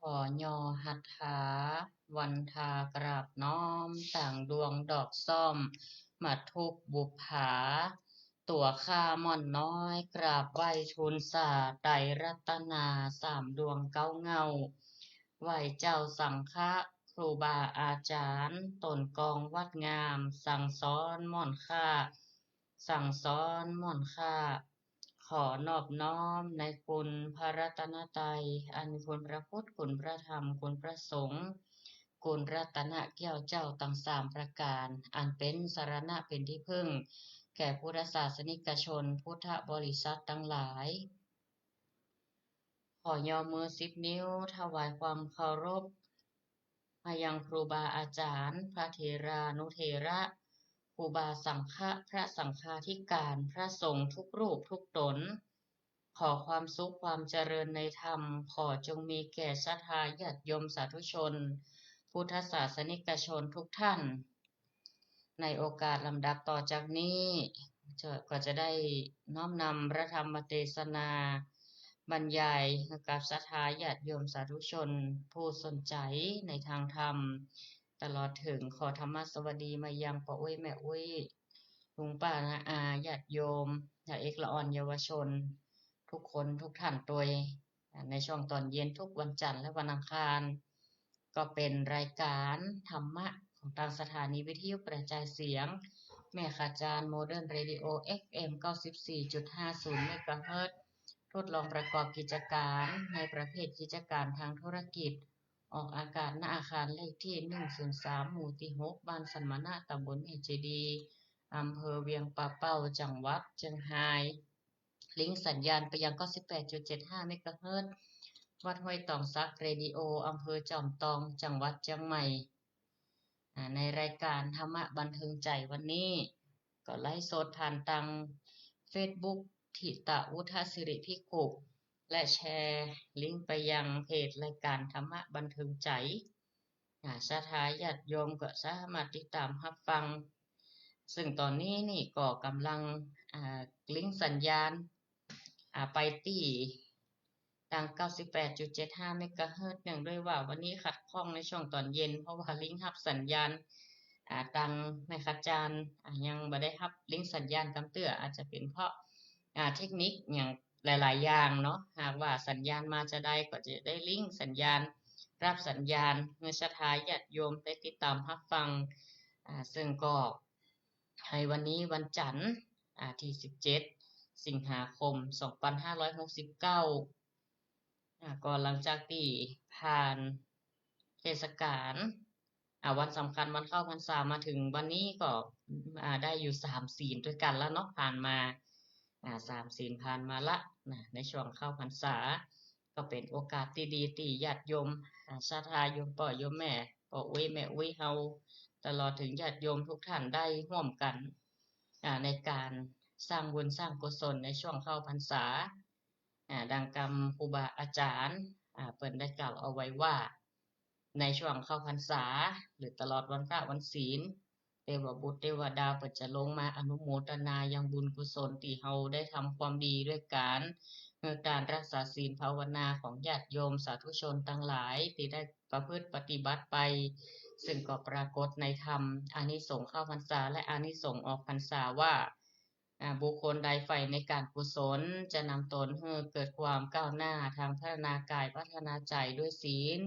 ຂໍຍໍຮັດຖາ ວັນທາກາບນ້ອມ ຕ່າງດວງດອກຊ້ອມ ມາທຸບບຸບຜາ ຕົວຂ້າມ່ອນນ້ອຍ ກາບໄຫວ້ທູນສາ ໄຕລັດຕະນາ ສາມດວງເກົ້າເງົາ ໄຫວ້ເຈົ້າສັງຄະ ຄູບາອາຈານ ຕົ້ນກອງວັດງາມ ສັ່ງສອນມ່ອນຄ່າ ສັ່ງສອນມ່ອນຄ່າ ຂໍນອບນ້ອມໃນຄຸນພະລັດຕະນະໄຕ ອັນມີຄຸນພະພຸດ ຄຸນພະທຳ ຄຸນພະສົງ ຄຸນລັດຕະນະແກ້ວເຈົ້າທັງສາມປະການ ອັນເປັນສະລະນະເປັນທີ່ເພິ່ງ ແກ່ພຸດທະສາສະນິກະຊົນ ພຸດທະບໍລິສັດທັງຫຼາຍ. ຂໍຍໍມືສິບນິ້ວ ຖວາຍຄວາມເຄົາລົບ ມາຍັງຄູບາອາຈານ ພະເຖລານຸເຖລະ ຄູບາສັງຄະ ພະສັງຄາທິການ ພະສົງທຸກຮູບທຸກຕົນ ຂໍຄວາມສຸກຄວາມຈະເລີນໃນທຳ ຂໍຈົ່ງມີແກ່ສັດທາຍາດໂຍມສາທຸຊົນ ພຸດທະສາສະນິກະຊົນທຸກທ່ານ. ໃນໂອກາດລຳດັບຕໍ່ຈາກນີ້ ຈະ ກໍຈະໄດ້ນ້ອມນຳພະທຳມະເທສະນາ ບັນຍາຍໃຫ້ກັບສັດທາຍາດໂຍມສາທຸຊົນຜູ້ສົນໃຈໃນທາງທຳ ຕະຫຼອດເຖິງຂໍທຳມະສະຫວັດດີມາຍັງປ້າອຸ້ຍແມ່ອຸ້ຍ ລຸງປ້ານ້າອາ ຍາດໂຍມ ລະເອກລະອອນເຍົາວະຊົນ ທຸກຄົນທຸກທ່ານໂດຍ ໃນຊ່ວງຕອນເຢັນທຸກວັນຈັນ ແລະ ວັນອັງຄານ ກໍເປັນລາຍການທຳມະຂອງທາງສະຖານີວິທະຍຸກະຈາຍສຽງ ແມ່ຂະຈານ ໂມເດີນເຣດິໂອ ເອັຟເອັມ ເກົ້າສິບສີ່ຈຸດຫ້າສູນ ເມກາເຮີດ ທົດລອງປະກອບກິດຈະການໃນປະເພດກິດຈະການທາງທຸລະກິດ ອອກອາກາດ ນະ ອາຄານເລກທີໜຶ່ງສູນສາມ ໝູ່ທີຫົກ ບ້ານສັນມະນະ ຕຳບົນແມ່ເຈດີ ອຳເພີວຽງປ່າເປົ້າ ຈັງຫວັດຈຽງຮາຍ. ລິງສັນຍານໄປຍັງເກົ້າສິບແປດຈຸດເຈັດຫ້າເມກາເຮີດ ວັດຫ້ວຍຕອງສັກເຣດິໂອ ອຳເພີຈອມຕອງ ຈັງຫວັດຈຽງໃໝ່. ອາ ໃນລາຍການທຳມະບັນເທີງໃຈວັນນີ້ ກໍໄລຟ໌ສົດຜ່ານທາງເຟສບຸກ ທິຕະວຸດທະສິລິພິກຂຸ ແລະ ແຊລິງໄປຍັງເພຈລາຍການທຳມະບັນເທີງໃຈ. ອາ ສັດທາຍາດໂຍມກໍສາມາດຕິດຕາມຮັບຟັງ. ເຊິ່ງຕອນນີ້ນີ້ກໍກຳລັງ ອາ ລິງສັນຍານ ອາ ໄປທີ່ທາງເກົ້າສິບແປດຈຸດເຈັດຫ້າເມກາເຮີດ ເນື່ອງດ້ວຍວ່າວັນນີ້ຂັດຂ້ອງໃນຊ່ວງຕອນເຢັນ ເພາະວ່າລິງຮັບສັນຍານ ອາ ທາງແມ່ຂະຈານ ອາ ຍັງບໍ່ໄດ້ຮັບລິງສັນຍານກຳເທື່ອ ອາດຈະເປັນເພາະ ອາ ເທັກນິກຫຍັງຫຼາຍໆຢ່າງເນາະ. ຫາກວ່າສັນຍານມາຈະໄດ້ ກໍຈະໄດ້ລິງສັນຍານ ຮັບສັນຍານ ເມື່ອສັດທາຍາດໂຍມໄດ້ຕິດຕາມຮັບຟັງ. ອາ ເຊິ່ງກໍໃນວັນນີ້ວັນຈັນ ອາ ທີສິບເຈັດ ສິງຫາຄົມ ສອງພັນຫ້າຮ້ອຍຫົກສິບເກົ້າ ອາ ກໍຫຼັງຈາກທີ່ຜ່ານເທດສະການ ອາ ວັນສຳຄັນວັນເຂົ້າພັນສາມາເຖິງວັນນີ້ກໍ ອາ ໄດ້ຢູ່ສາມສີນດ້ວຍກັນແລ້ວເນາະ ຜ່ານມາ ອາ ສາມສີນຜ່ານມາລະນະ ໃນຊ່ວງເຂົ້າພັນສາ ກໍເປັນໂອກາດທີ່ດີທີ່ຍາດໂຍມ ອາ ສັດທາໂຍມພໍ່ໂຍມແມ່ ພໍ່ອຸ້ຍແມ່ອຸ້ຍເຮົາ ຕະຫຼອດເຖິງຍາດໂຍມທຸກທ່ານໄດ້ຮ່ວມກັນ ອາ ໃນການສ້າງບຸນສ້າງກຸສົນໃນຊ່ວງເຂົ້າພັນສາ. ອາ ດັ່ງຄຳຄູບາອາຈານ ອາ ເພິ່ນໄດ້ກ່າວເອົາໄວ້ວ່າ ໃນຊ່ວງເຂົ້າພັນສາ ຫຼື ຕະຫຼອດວັນພະວັນສີນ ເທວະບຸດເທວະດາເພິ່ນຈະລົງມາອະນຸໂມທະນາຍັງບຸນກຸສົນທີ່ເຮົາໄດ້ທຳຄວາມດີດ້ວຍການເຮັດທານ ຮັກສາສິນ ພາວະນາຂອງຍາດໂຍມສາທຸຊົນທັງຫຼາຍທີ່ໄດ້ປະພຶດປະຕິບັດໄປ, ເຊິ່ງກໍປາກົດໃນທຳ ອານິສົງເຂົ້າພັນສາ ແລະ ອານິສົງອອກພັນສາວ່າ ອາ ບຸກຄົນໃດໃຝ່ໃນການກຸສົນ ຈະນຳຕົນໃຫ້ເກີດຄວາມກ້າວໜ້າທາງພັດທະນາກາຍ ພັດທະນາໃຈດ້ວຍສິນ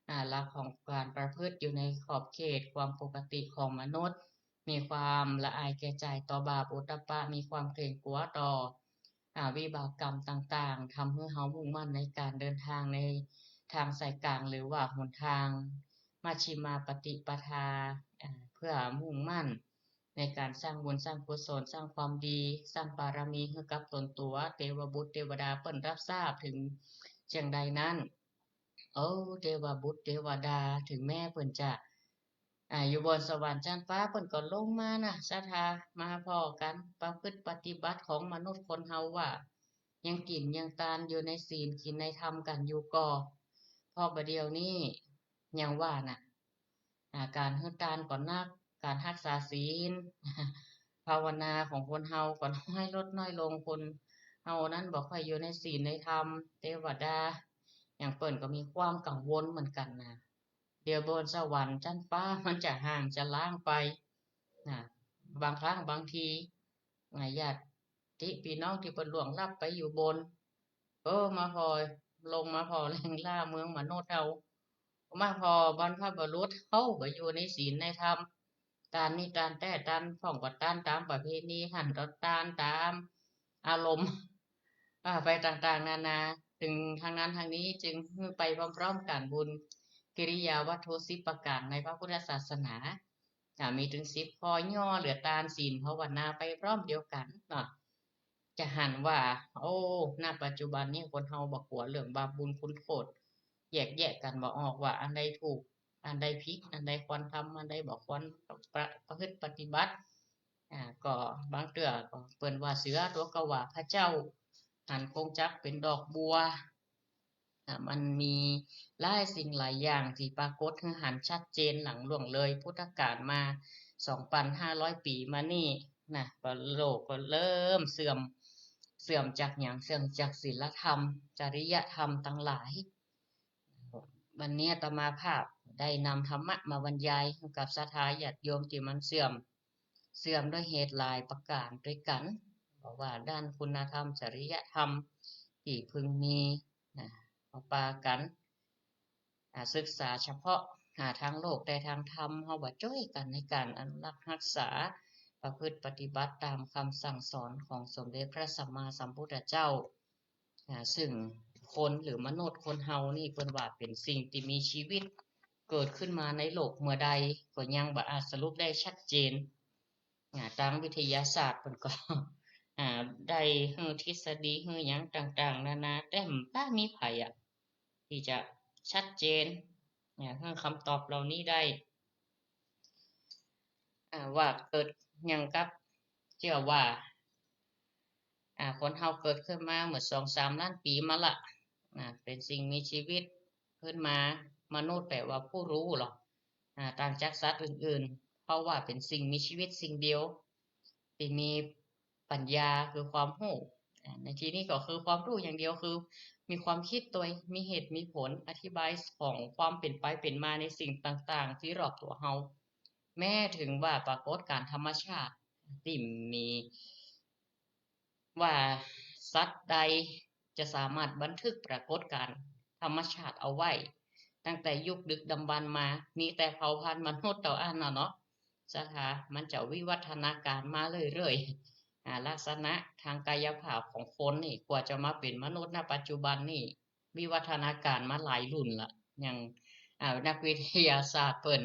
ອາ ຫຼັກຂອງການປະພຶດຢູ່ໃນຂອບເຂດຄວາມປົກກະຕິຂອງມະນຸດ, ມີຄວາມລະອາຍແກ່ໃຈຕໍ່ບາບອຸດຕະປະ, ມີຄວາມເກງກົວຕໍ່ ອາ ວິບາກກຳຕ່າງໆ, ທຳໃຫ້ເຮົາມຸ່ງໝັ້ນໃນການເດີນທາງໃນທາງສາຍກາງ ຫຼືວ່າຫົນທາງມັດຊິມາປະຕິປະທາ ອາ ເພື່ອມຸ່ງໝັ້ນ ໃນການສ້າງບຸນສ້າງກຸສົນ ສ້າງຄວາມດີ ສ້າງບາລະມີໃຫ້ກັບຕົນຕົວ ເທວະບຸດເທວະດາເພິ່ນຮັບຊາບເຖິງຈັ່ງໃດນັ້ນ. ໂອ ເທວະບຸດເທວະດາ ເຖິງແມ້ເພິ່ນຈະ ອາ ຢູ່ບ່ອນສະຫວັນຊັ້ນຟ້າ ເພິ່ນກໍລົງມານະ ສັດທາມາພໍ້ກັນ ປະພຶດປະຕິບັດຂອງມະນຸດຄົນເຮົາວ່າ ຍັງກິນຍັງທານຢູ່ໃນສິນ ກິນໃນທຳກັນຢູ່ກໍ ເພາະບາດດຽວນີ້ ຫຍັງວ່ານະ ອາ ການເຮັດທານກໍໜັກ, ການຮັກສາສິນ ພາວະນາຂອງຄົນເຮົາກໍນ້ອຍລົດນ້ອຍລົງ, ຄົນເຮົານັ້ນບໍ່ຄ່ອຍຢູ່ໃນສິນໃນທຳ, ເທວະດາ ງເພິ່ນກໍມີຄວາມກັງວົນເໝືອນກັນນະ ດຽວບ່ອນສະຫວັນຊັ້ນຟ້າມັນຈະຮ້າງຈະລ້າງໄປນະ. ບາງຄັ້ງບາງທີນະ ຍາດຕິພີ່ນ້ອງທີ່ເພິ່ນລ່ວງລັບໄປຢູ່ບົນ ເອີ ມາພໍ້ ລົງມາພໍ້ແຫຼ່ງລ່າເມືອງມະນຸດເຮົາ ມາພໍ້ບັນພະບຸລຸດເຮົາໄປຢູ່ໃນສິນໃນທຳ ຕ້ານນີ້ຕ້ານແທ້ ຕ້ານພ້ອມກໍຕ້ານຕາມປະເພນີຫັ້ນ ກໍຕ້ານຕາມອາລົມ ອາ ໄປຕ່າງໆນານາ. ຈຶ່ງທາງນັ້ນທາງນີ້ຈຶ່ງໄປພ້ອມໆກັນ ບຸນກິລິຍາວັດຖຸສິບປະການໃນພະພຸດທະສາສະໜາ ອາ ມີເຖິງສິບຂໍ້ຫຍໍ້ ຫຼື ຕ້ານສິນພາວະນາໄປພ້ອມດຽວກັນເນາະ. ຈະຫັນວ່າ ໂອ້ ນະປັດຈຸບັນນີ້ຄົນເຮົາບໍ່ກົວເລື່ອງບາບບຸນຄຸນໂທດ ແຍກແຍະກັນບໍ່ອອກວ່າອັນໃດຖືກ ອັນໃດຜິດ ອັນໃດຄວນທຳ ອັນໃດບໍ່ຄວນປະ ປະພຶດປະຕິບັດ. ອາ ກໍບາງເທື່ອກໍເພິ່ນວ່າເສືອຕົວກໍວ່າພະເຈົ້າ ຫັນກົງຈັກເປັນດອກບົວ. ອາ ມັນມີຫຼາຍສິ່ງຫຼາຍຢ່າງທີ່ປາກົດໃຫ້ຫັນຊັດເຈນຫຼັງລ່ວງເລີຍພຸດທະການມາສອງພັນຫ້າຮ້ອຍປີມານີ້ນະ ກໍໂລກກໍເລີ່ມເສື່ອມ ເສື່ອມຈາກຫຍັງ? ເສື່ອມຈາກສິນລະທຳ ຈະລິຍະທຳທັງຫຼາຍ. ວັນນີ້ອາດຕະມາພາບໄດ້ນຳທຳມະມາບັນຍາຍໃຫ້ກັບສັດທາຍາດໂຍມທີ່ມັນເສື່ອມ ເສື່ອມດ້ວຍເຫດຫຼາຍປະການດ້ວຍກັນ ເພາະວ່າດ້ານຄຸນນະທຳ ຈະລິຍະທຳທີ່ເພິ່ງມີນະ ເຮົາປາກັນ ອາ ສຶກສາສະເພາະ ຫາທາງໂລກ ແຕ່ທາງທຳເຮົາບໍ່ຊ່ວຍກັນໃນການອະນຸລັກຮັກສາ ປະພຶດປະຕິບັດຕາມຄຳສັ່ງສອນຂອງສົມເດັດພະສຳມາສຳພຸດທະເຈົ້າ. ອາ ຊຶ່ງຄົນ ຫຼື ມະນຸດຄົນເຮົານີ້ ເພິ່ນວ່າເປັນສິ່ງທີ່ມີຊີວິດ ເກີດຂຶ້ນມາໃນໂລກເມື່ອໃດ ກໍຍັງບໍ່ອາດສະຫຼຸບໄດ້ຊັດເຈນ. ອາ ທາງວິທະຍາສາດເພິ່ນກໍ ອາ ໄດ້ຮູ້ທິດສະດີ ຮູ້ຫຍັງຕ່າງໆນານາ ແຕ່ບໍ່ມີໃຜອະ ທີ່ຈະຊັດເຈນ ອາ ຮູ້ຄຳຕອບເຫຼົ່ານີ້ໄດ້ ອາ ວ່າເກີດຫຍັງກັບ ເຊື່ອວ່າ ອາ ຄົນເຮົາເກີດຂຶ້ນມາເມື່ອສອງສາມລ້ານປີມາລະ ອາ ເປັນສິ່ງມີຊີວິດຂຶ້ນມາ. ມະນຸດແປວ່າຜູ້ຮູ້ເນາະ ອາ ຕ່າງຈາກສັດອື່ນໆ ເພາະວ່າເປັນສິ່ງມີຊີວິດສິ່ງດຽວທີ່ມີປັນຍາ ຄືຄວາມຮູ້ ອາ ໃນທີ່ນີ້ກໍຄືຄວາມຮູ້ຢ່າງດຽວ ຄືມີຄວາມຄິດຕົວເອງ ມີເຫດມີຜົນ ອະທິບາຍຂອງຄວາມເປັນໄປເປັນມາໃນສິ່ງຕ່າງໆທີ່ຮອບຕົວເຮົາ. ແມ້ເຖິງວ່າປາກົດການທຳມະຊາດທີ່ມີ ວ່າສັດໃດຈະສາມາດບັນທຶກປາກົດການທຳມະຊາດເອົາໄວ້ ຕັ້ງແຕ່ຍຸກດຶກດຳບັນມາ ມີແຕ່ເຜົ່າພັນມະນຸດເທົ່ານັ້ນນະເນາະ ສະຖາ ມັນຈະວິວັດທະນາການມາເລື້ອຍໆ. ອາ ລັກສະນະທາງກາຍະພາບຂອງຄົນນີ້ ກວ່າຈະມາເປັນມະນຸດນະປັດຈຸບັນນີ້ ວິວັດທະນາການມາຫຼາຍລຸ້ນລະ ຍັງ ອາ ນັກວິທະຍາສາດເພິ່ນ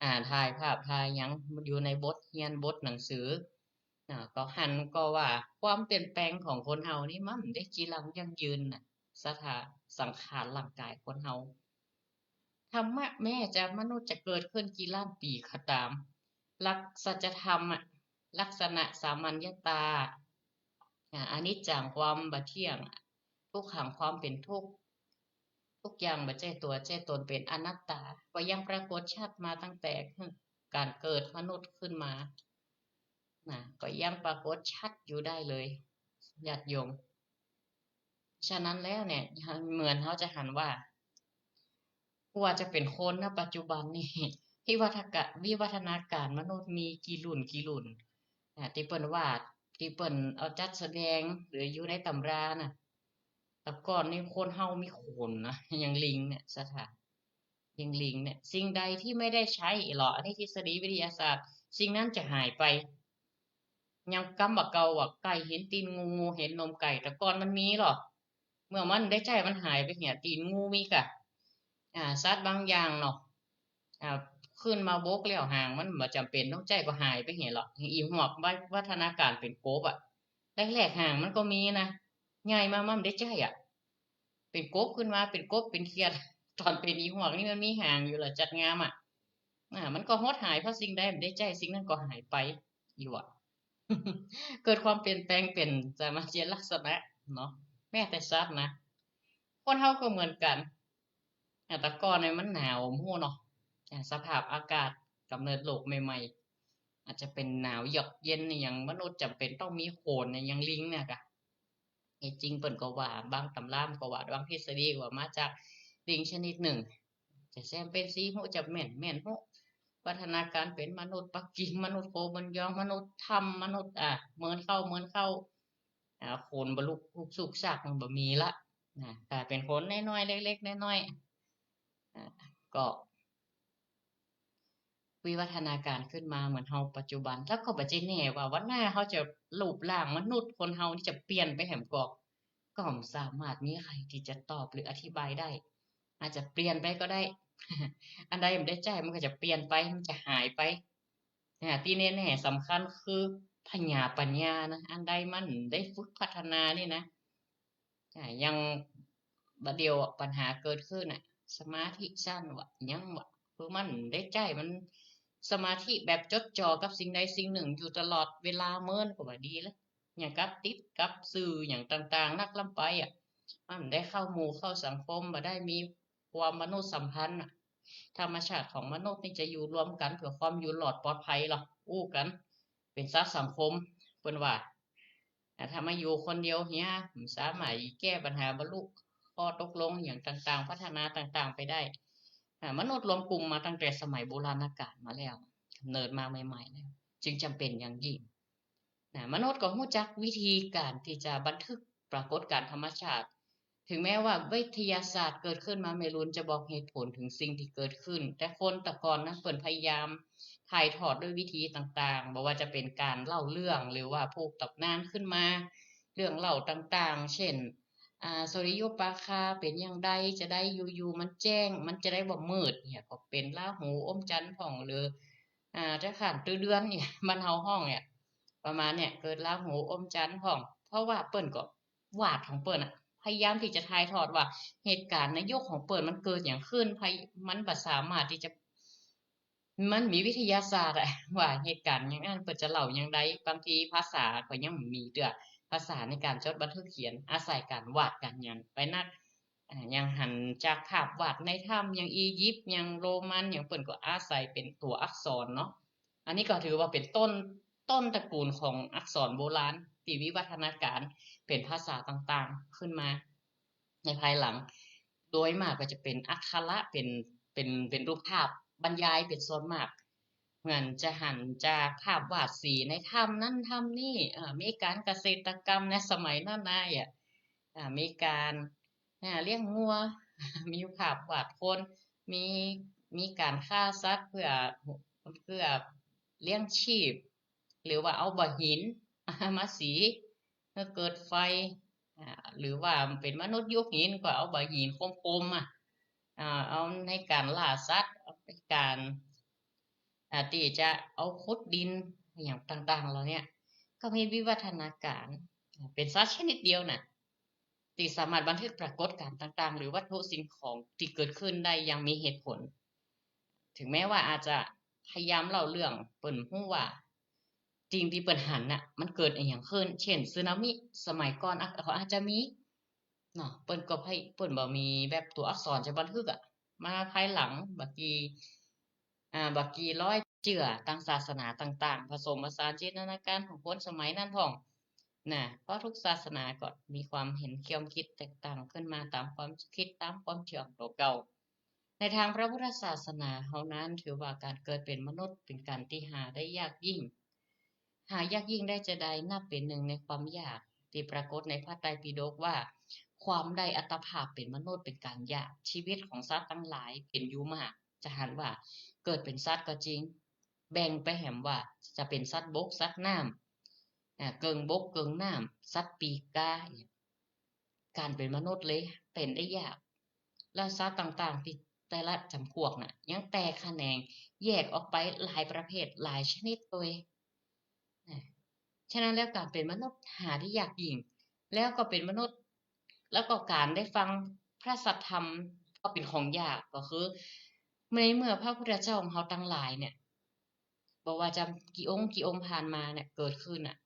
ອາ ຖ່າຍພາບ ຖ່າຍຫຍັງ ຢູ່ໃນບົດຮຽນ ບົດໜັງສື ອາ ກໍຫັນກໍວ່າ ຄວາມປ່ຽນແປງຂອງຄົນເຮົານີ້ ມັນບໍ່ໄດ້ຈີລັງຢັ້ງຢືນນະ ສະຖາ ສັງຂານຮ່າງກາຍຄົນເຮົາ. ທຳມະແມ້ຈະ ມະນຸດຈະເກີດຂຶ້ນກີ່ລ້ານປີກໍຕາມ, ຫຼັກສັດຈະທຳ ອະ ລັກສະນະສາມັນຍະຕາ ອາ ອະນິດຈັງ ຄວາມບໍ່ທ່ຽງ, ທຸກຂັງ ຄວາມເປັນທຸກ, ທຸກຢ່າງບໍ່ໃຈ້ຕົວໃຈ້ຕົນ ເປັນອະນັດຕາ ກໍຍັງປາກົດຊັດມາຕັ້ງແຕ່ການເກີດມະນຸດຂຶ້ນມານະ ກໍຍັງປາກົດຊັດຢູ່ໄດ້ເລີຍ ຍາດໂຍມ. ສະນັ້ນແລ້ວເນຍ ເໝືອນເຮົາຈະຫັນວ່າ ກວ່າຈະເປັນຄົນນະປັດຈຸບັນນີ້ ທີ່ວັດທະກະ ວິວັດທະນາການມະນຸດມີກີ່ລຸ້ນກີ່ລຸ້ນ ອາ ທີ່ເພິ່ນວາດ ທີ່ເພິ່ນເອົາຈັດສະແດງ ຫຼື ຢູ່ໃນຕຳລານະ ແຕ່ກ່ອນນີ້ຄົນເຮົາມີຂົນນະ ຢ່າງລິງເນຍ ສະຖາ ຢ່າງລິງເນຍ ສິ່ງໃດທີ່ໄມ່ໄດ້ໃຊ້ເລາະ ອັນນີ້ທິດສະດີວິທະຍາສາດ ສິ່ງນັ້ນຈະຫາຍໄປ. ຍັງກຳວ່າເກົ່າວ່າ ໄກ່ເຫັນຕີນງູ ງູເຫັນນົມໄກ່ ແຕ່ກ່ອນມັນມີເລາະ ເມື່ອມັນໄດ້ໃຊ້ມັນຫາຍໄປເຫຍ ຕີນງູມີກະ ອາ ສັດບາງຢ່າງເນາະ ອາ ຂຶ້ນມາບົກແລ້ວ ຫາງມັນບໍ່ຈຳເປັນຕ້ອງໃຊ້ກໍຫາຍໄປເຫຍເລາະ. ອີຫວກ ວັດທະນາການເປັນກົບອະ ແລກໆຫາງມັນກໍມີນະ ໃຫຍ່ມາມັນໄດ້ໃຊ້ອະ ເປັນກົບຂຶ້ນມາ ເປັນກົບເປັນຂຽດ ຕອນເປັນອີຫວກນີ້ມັນມີຫາງຢູ່ລະ ຈັດງາມອະ ອາ ມັນກໍຫົດຫາຍ ເພາະສິ່ງໃດມັນໄດ້ໃຊ້ ສິ່ງນັ້ນກໍຫາຍໄປຢູ່ອະ. ເກີດຄວາມປ່ຽນແປງເປັນສາມາດເປັນລັກສະນະເນາະ ແມ້ແຕ່ສັດນະ ຄົນເຮົາກໍເໝືອນກັນ. ອາ ແຕ່ກ່ອນນີ້ມັນໜາວ ບໍ່ຮູ້ເນາະ ອາ ສະພາບອາກາດ ກຳເນີດໂລກໃໝ່ໆ ອາດຈະເປັນໜາວເຍືອກເຢັນອີ່ຫຍັງ ມະນຸດຈຳເປັນຕ້ອງມີຂົນ ຢ່າງລິງນະກະ ເຮັດຈິງເພິ່ນກໍວ່າ ບາງຕຳລາມັນກໍວ່າ ບາງທິດສະດີກໍວ່າມາຈາກ ສິ່ງຊະນິດໜຶ່ງ ຈະແຊມເປັນສີ ຮູ້ຈະແມ່ນ ແມ່ນຮູ້ ວັດທະນາການເປັນມະນຸດປັກກິ່ງ ມະນຸດໂຄບອນຢອງ ມະນຸດຖ້ຳ ມະນຸດ ອ່າ ເມີນເຂົ້າ ເມີນເຂົ້າ ອ່າ ໂຂນບໍ່ລຸກ ລຸກຊຸກຊາກ ມັນບໍ່ມີລະນະ ກາຍເປັນໂຂນນ້ອຍໆ ເລັກໆ ນ້ອຍໆ ອ່າ ກໍ ວິວັດທະນາການຂຶ້ນມາເໝືອນເຮົາປັດຈຸບັນ ແລ້ວກໍບໍ່ແນ່ວ່າວັນໜ້າເຮົາຈະ ຮູບຮ່າງມະນຸດຄົນເຮົານີ້ຈະປ່ຽນໄປແຮມກໍ ກໍບໍ່ສາມາດມີໃຜທີ່ຈະຕອບ ຫຼື ອະທິບາຍໄດ້ ອາດຈະປ່ຽນໄປກໍໄດ້ ອັນໃດມັນໄດ້ໃຊ້ ມັນກໍຈະປ່ຽນໄປ ມັນຈະຫາຍໄປ ແຕ່ທີ່ແນ່ໆ ສຳຄັນຄືພະຍາປັນຍານະ ອັນໃດມັນໄດ້ຝຶກພັດທະນານີ້ນະ ອ່າ ຢ່າງບາດດຽວອະ ບັນຫາເກີດຂຶ້ນນະ ສະມາທິສັ້ນວະ ຫຍັງວະ ຄືມັນໄດ້ໃຊ້ ມັນສະມາທິແບບຈົດຈ່ອກັບສິ່ງໃດສິ່ງໜຶ່ງຢູ່ຕະຫຼອດເວລາ ເມີນກໍວ່າດີລະ ຫຍັງກັບຕິດກັບສື່ຫຍັງຕ່າງໆ ນັກລຳໄປອະ ມັນໄດ້ເຂົ້າໝູ່ເຂົ້າສັງຄົມ ບໍ່ໄດ້ມີຄວາມມະນຸດສຳພັນນະ ທຳມະຊາດຂອງມະນຸດນີ້ຈະຢູ່ລວມກັນເພື່ອຄວາມຢູ່ລອດປອດໄພລະ ຮູ້ກັນ ເປັນສັດສັງຄົມ ເພິ່ນວ່າ ອາ ຖ້າມາຢູ່ຄົນດຽວເຫຍ ມັນສາມາດແກ້ບັນຫາ ບັນລຸຂໍ້ຕົກລົງຫຍັງຕ່າງໆ ພັດທະນາຕ່າງໆໄປໄດ້. ອາ ມະນຸດລວມກຸ່ມມາຕັ້ງແຕ່ສະໄໝບູຮານະການມາແລ້ວ ກຳເນີດມາໃໝ່ໆແລ້ວ ຈຶ່ງຈຳເປັນຢ່າງຍິ່ງນະ ມະນຸດກໍຮູ້ຈັກວິທີການທີ່ຈະບັນທຶກປາກົດການທຳມະຊາດ. ເຖິງແມ້ວ່າວິທະຍາສາດເກີດຂຶ້ນມາ ເມລຸນຈະບອກເຫດຜົນເຖິງສິ່ງທີ່ເກີດຂຶ້ນ, ແຕ່ຄົນແຕ່ກ່ອນນັ້ນເພິ່ນພະຍາຍາມຖ່າຍທອດດ້ວຍວິທີຕ່າງໆ, ບໍ່ວ່າຈະເປັນການເລົ່າເລື່ອງ ຫຼືວ່າຜູກຕຳນານຂຶ້ນມາ, ເລື່ອງເລົ່າຕ່າງໆ ເຊັ່ນ ອາ ສຸລິໂຍປາຄາເປັນຢ່າງໃດ, ຈະໄດ້ຢູ່ໆມັນແຈ້ງ, ມັນຈະໄດ້ບໍ່ມືດ, ຫຍັງກໍເປັນລາຫູອົມຈັນພ້ອງ ຫຼື ອາ ຈະຂ້ານຕື້ເດືອນນີ້ ບ້ານເຮົາຮ້ອງນີ້ ປະມານນີ້ ເກີດລາຫູອົມຈັນພ້ອງ. ເພາະວ່າເພິ່ນກໍວາດຂອງເພິ່ນນະ ພະຍາຍາມທີ່ຈະຖ່າຍທອດວ່າເຫດການໃນຍຸກຂອງເພິ່ນມັນເກີດຫຍັງຂຶ້ນ, ພະ ມັນບໍ່ສາມາດທີ່ຈະ ມັນມີວິທະຍາສາດອະ ວ່າເຫດການຫຍັງນັ້ນເພິ່ນຈະເລົ່າຢ່າງໃດ. ບາງທີພາສາກໍຍັງບໍ່ມີເທື່ອ, ພາສາໃນການຈົດບັນທຶກຂຽນ ອາໄສການວາດການຫຍັງໄປນັກ. ອາ ຫຍັງຫັ້ນ ຈາກພາບວາດໃນຖ້ຳ ຫຍັງອີຢິບ ຫຍັງໂຣມັນ ຫຍັງ ເພິ່ນກໍອາໄສເປັນຕົວອັກສອນເນາະ. ອັນນີ້ກໍຖືວ່າເປັນຕົ້ນ ຕົ້ນຕະກູນຂອງອັກສອນໂບລານທີ່ວິວັດທະນາການເປັນພາສາຕ່າງໆຂຶ້ນມາໃນພາຍຫຼັງ. ໂດຍມາກກໍຈະເປັນອັກຂະລະ ເປັນ ເປັນ ເປັນຮູບພາບບັນຍາຍເປັນສ່ວນມາກ. ເໝືອນຈະຫັນຈາກພາບວາດສີໃນຖ້ຳນັ້ນຖ້ຳນີ້ ເອີ ມີການກະເສດຕະກຳໃນສະໄໝນັ້ນນາຍ ອາ ມີການ ອາ ລ້ຽງງົວ ມີພາບວາດຄົນ ມີ ມີການຂ້າສັດເພື່ອ ເພື່ອລ້ຽງຊີບ ຫຼືວ່າເອົາບາຫີນມາສີ ເພື່ອເກີດໄຟ ອາ ຫຼືວ່າເປັນມະນຸດຍຸກຫີນ ກໍເອົາບາຫີນຄົມໆ ອາ ອາ ເອົາໃນການລ່າສັດ ເອົາໃນການ ອາ ທີ່ຈະເອົາຂຸດດິນ ອີ່ຫຍັງຕ່າງໆເຫຼົ່ານີ້ ກໍມີວິວັດທະນາການ ເປັນສັດຊະນິດດຽວນະ ທີ່ສາມາດບັນທຶກປາກົດການຕ່າງໆ ຫຼື ວັດຖຸສິ່ງຂອງທີ່ເກີດຂຶ້ນໄດ້ຢ່າງມີເຫດຜົນ. ເຖິງແມ້ວ່າອາດຈະພະຍາຍາມເລົ່າເລື່ອງ ເພິ່ນຮູ້ວ່າສິ່ງທີ່ເພິ່ນຫັນນະ ມັນເກີດອີ່ຫຍັງຂຶ້ນ ເຊັ່ນ ສຸນາມິ ສະໄໝກ່ອນ ອາ ເຂົາອາດຈະມີເນາະ ເພິ່ນກໍພະ ເພິ່ນບໍ່ມີແບບຕົວອັກສອນຈະບັນທຶກອະ ມາພາຍຫຼັງ ບາກີ ອາ ບາກີຮ້ອຍເຈື່ອ ທາງສາສະໜາຕ່າງໆ ຜະສົມປະສານຈິນຕະນາການຂອງຄົນສະໄໝນັ້ນພ້ອມນະ ເພາະທຸກສາສະໜາກໍມີຄວາມເຫັນຄວາມຄິດແຕກຕ່າງຂຶ້ນມາຕາມຄວາມຄິດ ຕາມຄວາມເຊື່ອຂອງຕົວເກົ່າ. ໃນທາງພະພຸດທະສາສະໜາເຮົານັ້ນ ຖືວ່າການເກີດເປັນມະນຸດເປັນການທີ່ຫາໄດ້ຍາກຍິ່ງ. ຫາຍາກຍິ່ງໄດ້ຈະໃດ ນັບເປັນໜຶ່ງໃນຄວາມຢາກທີ່ປາກົດໃນພະໄຕປິດົກວ່າ ຄວາມໄດ້ອັດຕະພາບເປັນມະນຸດເປັນການຢາກ, ຊີວິດຂອງສັດທັງຫຼາຍເປັນຢູ່ມາກ ຈະຫັນວ່າເກີດເປັນສັດກໍຈິງ ແບ່ງໄປແຮມວ່າຈະເປັນສັດບົກ, ສັດນ້ຳ ອາ ເກິ່ງບົກ, ເກິ່ງນ້ຳ, ສັດປີກາ ການເປັນມະນຸດເລີຍເປັນໄດ້ຍາກ ແລະ ສັດຕ່າງໆທີ່ແຕ່ລະຈຳພວກນະ ຍັງແຕກຂະແໜງແຍກອອກໄປຫຼາຍປະເພດ ຫຼາຍຊະນິດໂດຍ ນະ ສະນັ້ນແລ້ວ ການເປັນມະນຸດຫາໄດ້ຍາກຍິ່ງ ແລ້ວກໍເປັນມະນຸດ ແລ້ວກໍການໄດ້ຟັງພະສັດທຳກໍເປັນຂອງຍາກ ກໍຄືໃນເມື່ອພະພຸດທະເຈົ້າຂອງເຮົາທັງຫຼາຍເນຍ ບໍ່ວ່າຈະກີ່ອົງກີ່ອົງຜ່ານມາເນຍເກີດຂຶ້ນນະ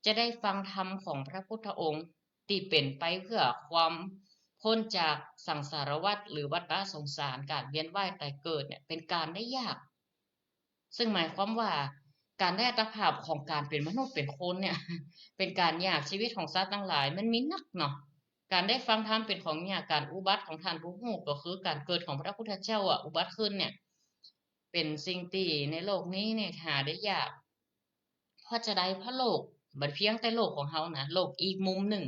ຈະໄດ້ຟັງທຳຂອງພະພຸດທະອົງທີ່ເປັນໄປເພື່ອຄວາມພົ້ນຈາກສັງສາລະວັດ ຫຼື ວັດຕະສົງສານ ການວຽນວ່າຍຕາຍເກີດເນຍ ເປັນການໄດ້ຍາກ. ເຊິ່ງໝາຍຄວາມວ່າ ການໄດ້ອັດຕະພາບຂອງການເປັນມະນຸດເປັນຄົນເນຍ ເປັນການຍາກ, ຊີວິດຂອງສັດທັງຫຼາຍມັນມີນັກເນາະ ການໄດ້ຟັງທຳເປັນຂອງຍາກ, ການອຸບັດຂອງທ່ານຜູ້ຮູ້ ກໍຄືການເກີດຂອງພະພຸດທະເຈົ້າອະ ອຸບັດຂຶ້ນເນ່ຍ ເປັນສິ່ງທີ່ໃນໂລກນີ້ນີ້ຫາໄດ້ຍາກ. ເພາະຈະໄດ້ ເພາະໂລກ ບໍ່ພຽງແຕ່ໂລກຂອງເຮົານະ, ໂລກອີກມຸມໜຶ່ງ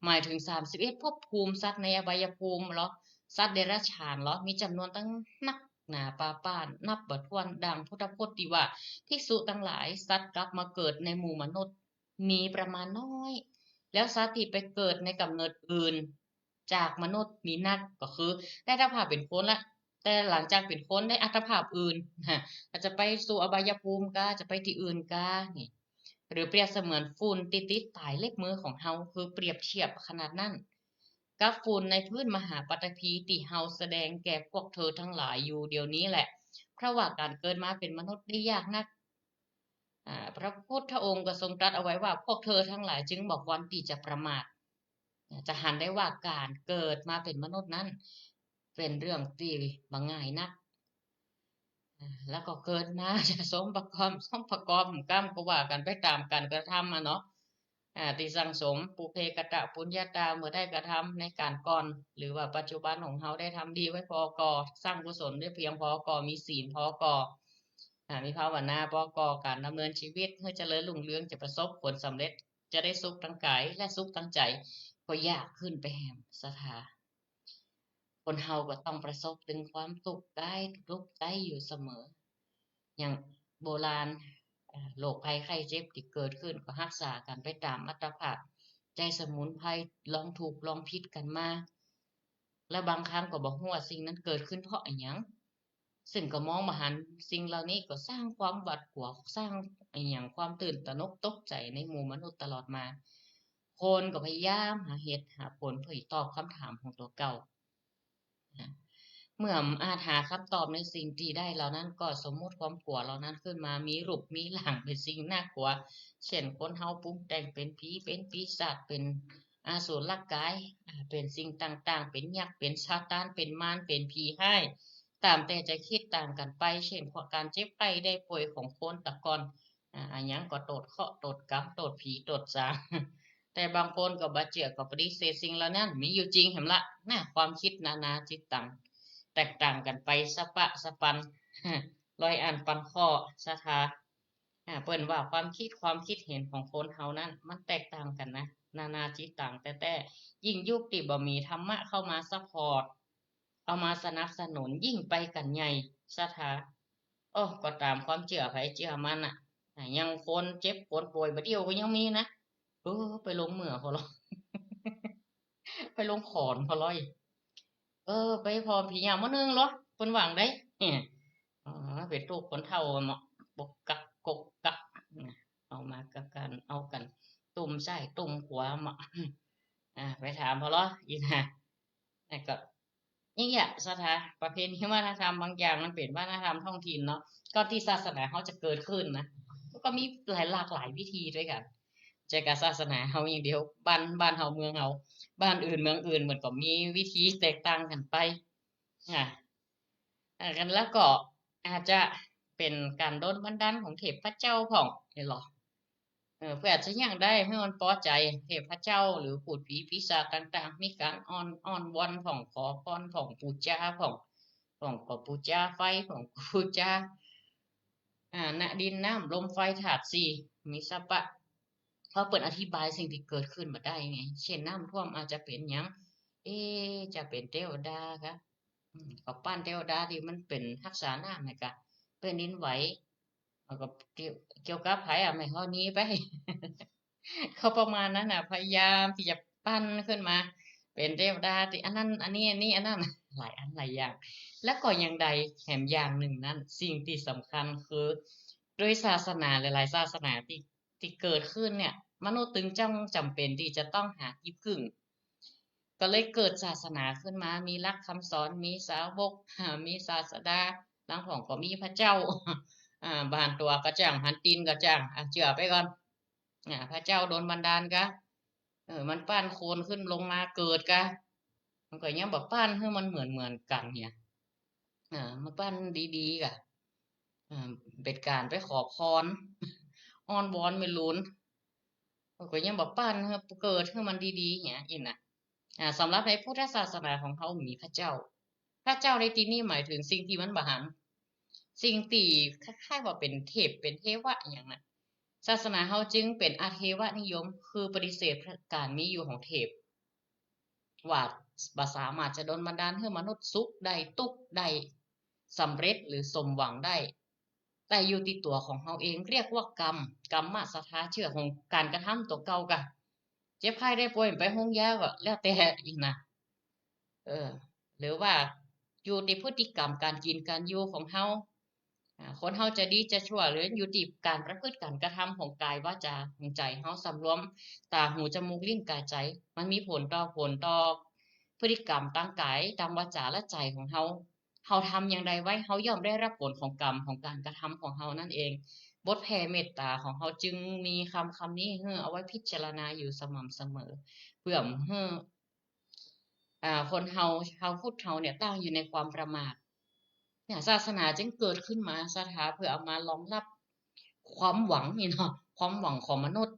ໝາຍເຖິງສາມສິບເອັດພົບພູມ, ສັດໃນອະບາຍະພູມເລາະ, ສັດເດຍລະສະຖານເລາະ, ມີຈຳນວນຕັ້ງນັກໜາປາປານ ນັບບໍ່ຖ້ວນ, ດັ່ງພຸດທະພົດທີ່ວ່າ ພິກສຸທັງຫຼາຍ, ສັດກັບມາເກີດໃນໝູ່ມະນຸດ ມີປະມານນ້ອຍ, ແລ້ວສັດທີ່ໄປເກີດໃນກຳເນີດອື່ນຈາກມະນຸດມີນັກ, ກໍຄືໄດ້ອັດຕະພາບເປັນຄົນລະ, ແຕ່ຫຼັງຈາກເປັນຄົນໄດ້ອັດຕະພາບອື່ນ, ອາດຈະໄປສູ່ອະບາຍະພູມກາ, ຈະໄປທີ່ອື່ນກາ, ນີ້ ຫຼືປຽບສະເໝືອນຝຸ່ນທີ່ຕິດປາຍເລັບມືຂອງເຮົາ, ຄືປຽບທຽບຂະໜາດນັ້ນ ກັບຝຸ່ນໃນພື້ນມະຫາປັດຖະພີທີ່ເຮົາສະແດງແກ່ພວກເທີທັງຫຼາຍຢູ່ດຽວນີ້ແຫຼະ, ເພາະວ່າການເກີດມາເປັນມະນຸດໄດ້ຍາກນັກ. ອາ ພະພຸດທະອົງກໍຊົງຕັດເອົາໄວ້ວ່າ ພວກເທີທັງຫຼາຍຈຶ່ງບໍ່ຄວນທີ່ຈະປະໝາດ, ຈະຫັນໄດ້ວ່າການເກີດມາເປັນມະນຸດນັ້ນ ເປັນເລື່ອງທີ່ບໍ່ງ່າຍນັກ. ແລ້ວກໍເກີດມາຈະສົມປະກອບ ສົມປະກອບກຳ ກໍວ່າກັນໄປຕາມການກະທຳອະເນາະ ອາ ທີ່ສັ່ງສົມ ປຸເພກະຕະປຸນຍະຕາ ເມື່ອໄດ້ກະທຳໃນການກ່ອນ ຫຼືວ່າປັດຈຸບັນຂອງເຮົາໄດ້ທຳດີໄວ້ພໍກໍ ສ້າງກຸສົນໄດ້ພຽງພໍກໍ ມີສິນພໍກໍ ອາ ມີພາວະນາພໍກໍ ການດຳເນີນຊີວິດໃຫ້ຈະເລີນຮຸ່ງເຮືອງ ຈະປະສົບຜົນສຳເລັດ ຈະໄດ້ສຸກທັງກາຍ ແລະ ສຸກທັງໃຈ ກໍຢາກຂຶ້ນໄປແຮມສະຖາ. ຄົນເຮົາກໍຕ້ອງປະສົບເຖິງຄວາມທຸກກາຍທຸກໃຈຢູ່ສະເໝີ. ຢ່າງໂບລານ ເອີ ໂລກໄພໄຂ້ເຈັບທີ່ເກີດຂຶ້ນກໍຮັກສາກັນໄປຕາມອັດຕະພາບ, ໃຊ້ສະໝຸນໄພລອງທຸກລອງຜິດກັນມາ ແລະ ບາງຄັ້ງກໍບໍ່ຮູ້ວ່າສິ່ງນັ້ນເກີດຂຶ້ນເພາະອີ່ຫຍັງ. ຊຶ່ງກໍມອງບໍ່ຫັນສິ່ງເຫຼົ່ານີ້ ກໍສ້າງຄວາມຫວາດກົວ, ສ້າງອີ່ຫຍັງ ຄວາມຕື່ນຕະໜົກຕົກໃຈໃນໝູ່ມະນຸດຕະຫຼອດມາ. ຄົນກໍພະຍາຍາມຫາເຫດຫາຜົນເພື່ອຕອບຄຳຖາມຂອງຕົວເກົ່າ. ເມື່ອອາດຫາຄຳຕອບໃນສິ່ງທີ່ໄດ້ເຫຼົ່ານັ້ນ ກໍສົມມຸດຄວາມກົວເຫຼົ່ານັ້ນຂຶ້ນມາ ມີຮູບມີຮ່າງເປັນສິ່ງໜ້າກົວ ເຊັ່ນ ຄົນເຮົາປຸງແຕ່ງເປັນຜີ ເປັນປີສາດ ເປັນອະສຸລະກາຍ ເປັນສິ່ງຕ່າງໆ ເປັນຍັກ ເປັນຊາຕານ ເປັນມານ ເປັນຜີຮ້າຍ ຕາມແຕ່ຈະຄິດຕ່າງກັນໄປ ເຊັ່ນ ພວກການເຈັບໄຂ້ໄດ້ປ່ວຍຂອງຄົນຕະກ່ອນ ອາ ຫຍັງກໍໂທດເຄາະ ໂທດກຳ ໂທດຜີ ໂທດສາງ ແຕ່ບາງຄົນກໍບໍ່ເຊື່ອ ກໍປະຕິເສດສິ່ງເຫຼົ່ານັ້ນມີຢູ່ຈິງຫັ້ນລະນະ. ຄວາມຄິດນານາຈິດຕັງ ແຕກຕ່າງກັນໄປ ສະປະສະປັນ ຮ້ອຍອັນພັນຂໍ້ ສະຖາ. ອາ ເພິ່ນວ່າຄວາມຄິດ ຄວາມຄິດເຫັນຂອງຄົນເຮົານັ້ນ ມັນແຕກຕ່າງກັນນະ ນານາຈິດຕັງແທ້ໆ. ຍິ່ງຍຸກທີ່ບໍ່ມີທຳມະເຂົ້າມາຊັບພອດ ເຂົ້າມາສະໜັບສະໜູນ ຍິ່ງໄປກັນໃຫຍ່ ສະຖາ. ໂອ້ ກໍຕາມຄວາມເຊື່ອໃຜເຊື່ອມັນນະ. ອາ ຢ່າງຄົນເຈັບຄົນປ່ວຍບາດດຽວກໍຍັງມີນະ. ເອີ ໄປລົງເມືອພໍລອຍ ໄປລົງຂອນພໍລອຍ. ເອີ ໄປພໍ້ຜີຍາມມື້ໜຶ່ງລະ ເພິ່ນວ່າຈັ່ງໃດ. ເອີ ເປັນໂຕຄົນເຖົ້າເນາະ ກົກກັກກົກກັກ ເອົາມາກັກກັນ ເອົາກັນ ຕຸ້ມຊ້າຍຕຸ້ມຂວາເນາະ. ອາ ໄປຖາມພໍລອຍອີ່ນະ. ແລ້ວກໍ ນີ້ແຫຼະ ສະຖາ ປະເພນີວັດທະນະທຳບາງຢ່າງ ມັນເປັນວັດທະນະທຳທ້ອງຖິ່ນເນາະ ກ່ອນທີ່ສາສະໜາເຮົາຈະເກີດຂຶ້ນນະ ມັນກໍມີຫຼາຍ ຫຼາກຫຼາຍວິທີດ້ວຍກັນ. ຈະກະສາສະໜາເຮົາຢ່າງດຽວ ບ້ານ ບ້ານເຮົາເມືອງເຮົາ ບ້ານອື່ນເມືອງອື່ນ ມັນກໍມີວິທີແຕກຕ່າງກັນໄປ ອາ ແລ້ວກໍອາດຈະເປັນການດົນບັນດານຂອງເທບພະເຈົ້າພ້ອມ ເຫັນບໍ່? ເອີ ເພື່ອຈະຍັງໄດ້ໃຫ້ມັນພໍໃຈເທບພະເຈົ້າ ຫຼື ພູດຜີປີສາດຕ່າງໆ ມີການອ້ອນ ອ້ອນວອນພ້ອມ ຂໍພອນພ້ອມ ປູຈາພ້ອມ ພ້ອມກໍປູຈາໄຟ ພ້ອມກໍປູຈາ ອາ ນະ ດິນ ນ້ຳ ລົມ ໄຟ ທາດສີ່ ມີສະປະ ເພາະເພິ່ນອະທິບາຍສິ່ງທີ່ເກີດຂຶ້ນມາໄດ້ໄງ ເຊັ່ນ ນ້ຳຖ້ວມອາດຈະເປັນຫຍັງ ເອ ຈະເປັນເທວະດາກະ ອືມ ກໍປານເທວະດາທີ່ມັນເປັນຮັກສານ້ຳໃຫ້ກະ ແຜ່ນດິນໄຫວ ແລ້ວກໍກ່ຽວ ກ່ຽວກັບໃຜອະ ແມ່ນເຮົາໜີໄປ ກໍປະມານນັ້ນນະ ພະຍາຍາມທີ່ຈະປັ້ນຂຶ້ນມາເປັນເທວະດາທີ່ອັນນັ້ນ ອັນນີ້ ອັນນີ້ ອັນນັ້ນ ຫຼາຍອັນຫຼາຍຢ່າງ ແລ້ວກໍຍັງໃດແຖມຢ່າງໜຶ່ງນັ້ນ ສິ່ງທີ່ສຳຄັນຄື ໂດຍສາສະໜາຫຼາຍໆສາສະໜາທີ່ ທີ່ເກີດຂຶ້ນເນ່ຍ ມະນຸດຈຶ່ງຈຳ ຈຳເປັນທີ່ຈະຕ້ອງຫາທີ່ເພິ່ງ ກໍເລີຍເກີດສາສະໜາຂຶ້ນມາ ມີຫຼັກຄຳສອນ ມີສາວົກ ມີສາສະດາ ລາງຫ້ອງກໍມີພະເຈົ້າ ອາ ບາງຕົວກໍຈ້າງ ຫັນຕີນກໍຈ້າງ ອາ ເຊື່ອໄປກ່ອນ ອາ ພະເຈົ້າດົນບັນດານກະ ເອີ ມັນປັ້ນໂຄນຂຶ້ນລົງມາເກີດກະ ມັນກໍຍັງບໍ່ປັ້ນໃຫ້ມັນເໝືອນໆກັນເນຍ ເອີ ມາປັ້ນດີໆກະ ເປັນການໄປຂໍພອນ ອ້ອນວອນແມ່ລຸນ ຂ້ອຍກໍຍັງບໍ່ປັ້ນເຮັດ ເກີດໃຫ້ມັນດີໆຫຍັງອີກນະ ອາ ສຳລັບໃນພຸດທະສາສະໜາຂອງເຮົາມີພະເຈົ້າ. ພະເຈົ້າໃນທີ່ນີ້ໝາຍເຖິງສິ່ງທີ່ມັນບໍ່ຫັນ, ສິ່ງທີ່ຄ້າຍໆວ່າເປັນເທບ ເປັນເທວະອີ່ຫຍັງນະ. ສາສະໜາເຮົາຈຶ່ງເປັນອະເທວະນິຍົມ, ຄືປະຕິເສດການມີຢູ່ຂອງເທບ, ວ່າບໍ່ສາມາດຈະດົນບັນດານໃຫ້ມະນຸດສຸກໄດ້, ທຸກໄດ້, ສຳເລັດ ຫຼື ສົມຫວັງໄດ້. ແຕ່ຢູ່ທີ່ຕົວຂອງເຮົາເອງ, ຮຽກວ່າກຳ, ກຳມະສັດທາ ເຊື່ອຂອງການກະທຳຕົວເກົ່າກະ ເຈັບໄຂ້ໄດ້ປ່ວຍໄປໂຮງຢາກໍແລ້ວແຕ່ອີກນະ. ເອີ ຫຼືວ່າຢູ່ທີ່ພຶດຕິກຳການກິນການຢູ່ຂອງເຮົາ, ອາ ຄົນເຮົາຈະດີຈະຊົ່ວ ຫຼື ຢູ່ທີ່ການປະພຶດການກະທຳຂອງກາຍວາຈາຂອງໃຈເຮົາ, ສຳລວມຕາ ຫູ ຈະມູກ ລີ້ນ ກາຍ ໃຈ, ມັນມີຜົນຕໍ່ ຜົນຕໍ່ພຶດຕິກຳທາງກາຍ, ທາງວາຈາ ແລະ ໃຈຂອງເຮົາ. ເຮົາທຳຢ່າງໃດໄວ້, ເຮົາຍ່ອມໄດ້ຮັບຜົນຂອງກຳຂອງການກະທຳຂອງເຮົານັ້ນເອງ. ບົດແຜ່ເມດຕາຂອງເຮົາຈຶ່ງມີຄຳ ຄຳນີ້ໃຫ້ເຮົາເອົາໄວ້ພິຈາລະນາຢູ່ສະໝ່ຳສະເໝີ ເພື່ອໃຫ້ ອາ ຄົນເຮົາ ຊາວພຸດເຮົາເນຍຕັ້ງຢູ່ໃນຄວາມປະໝາດ. ເນຍ ສາສະໜາຈຶ່ງເກີດຂຶ້ນມາ, ສັດທາ ເພື່ອເອົາມາລອງຮັບຄວາມຫວັງນີ້ເນາະ, ຄວາມຫວັງຂອງມະນຸດ.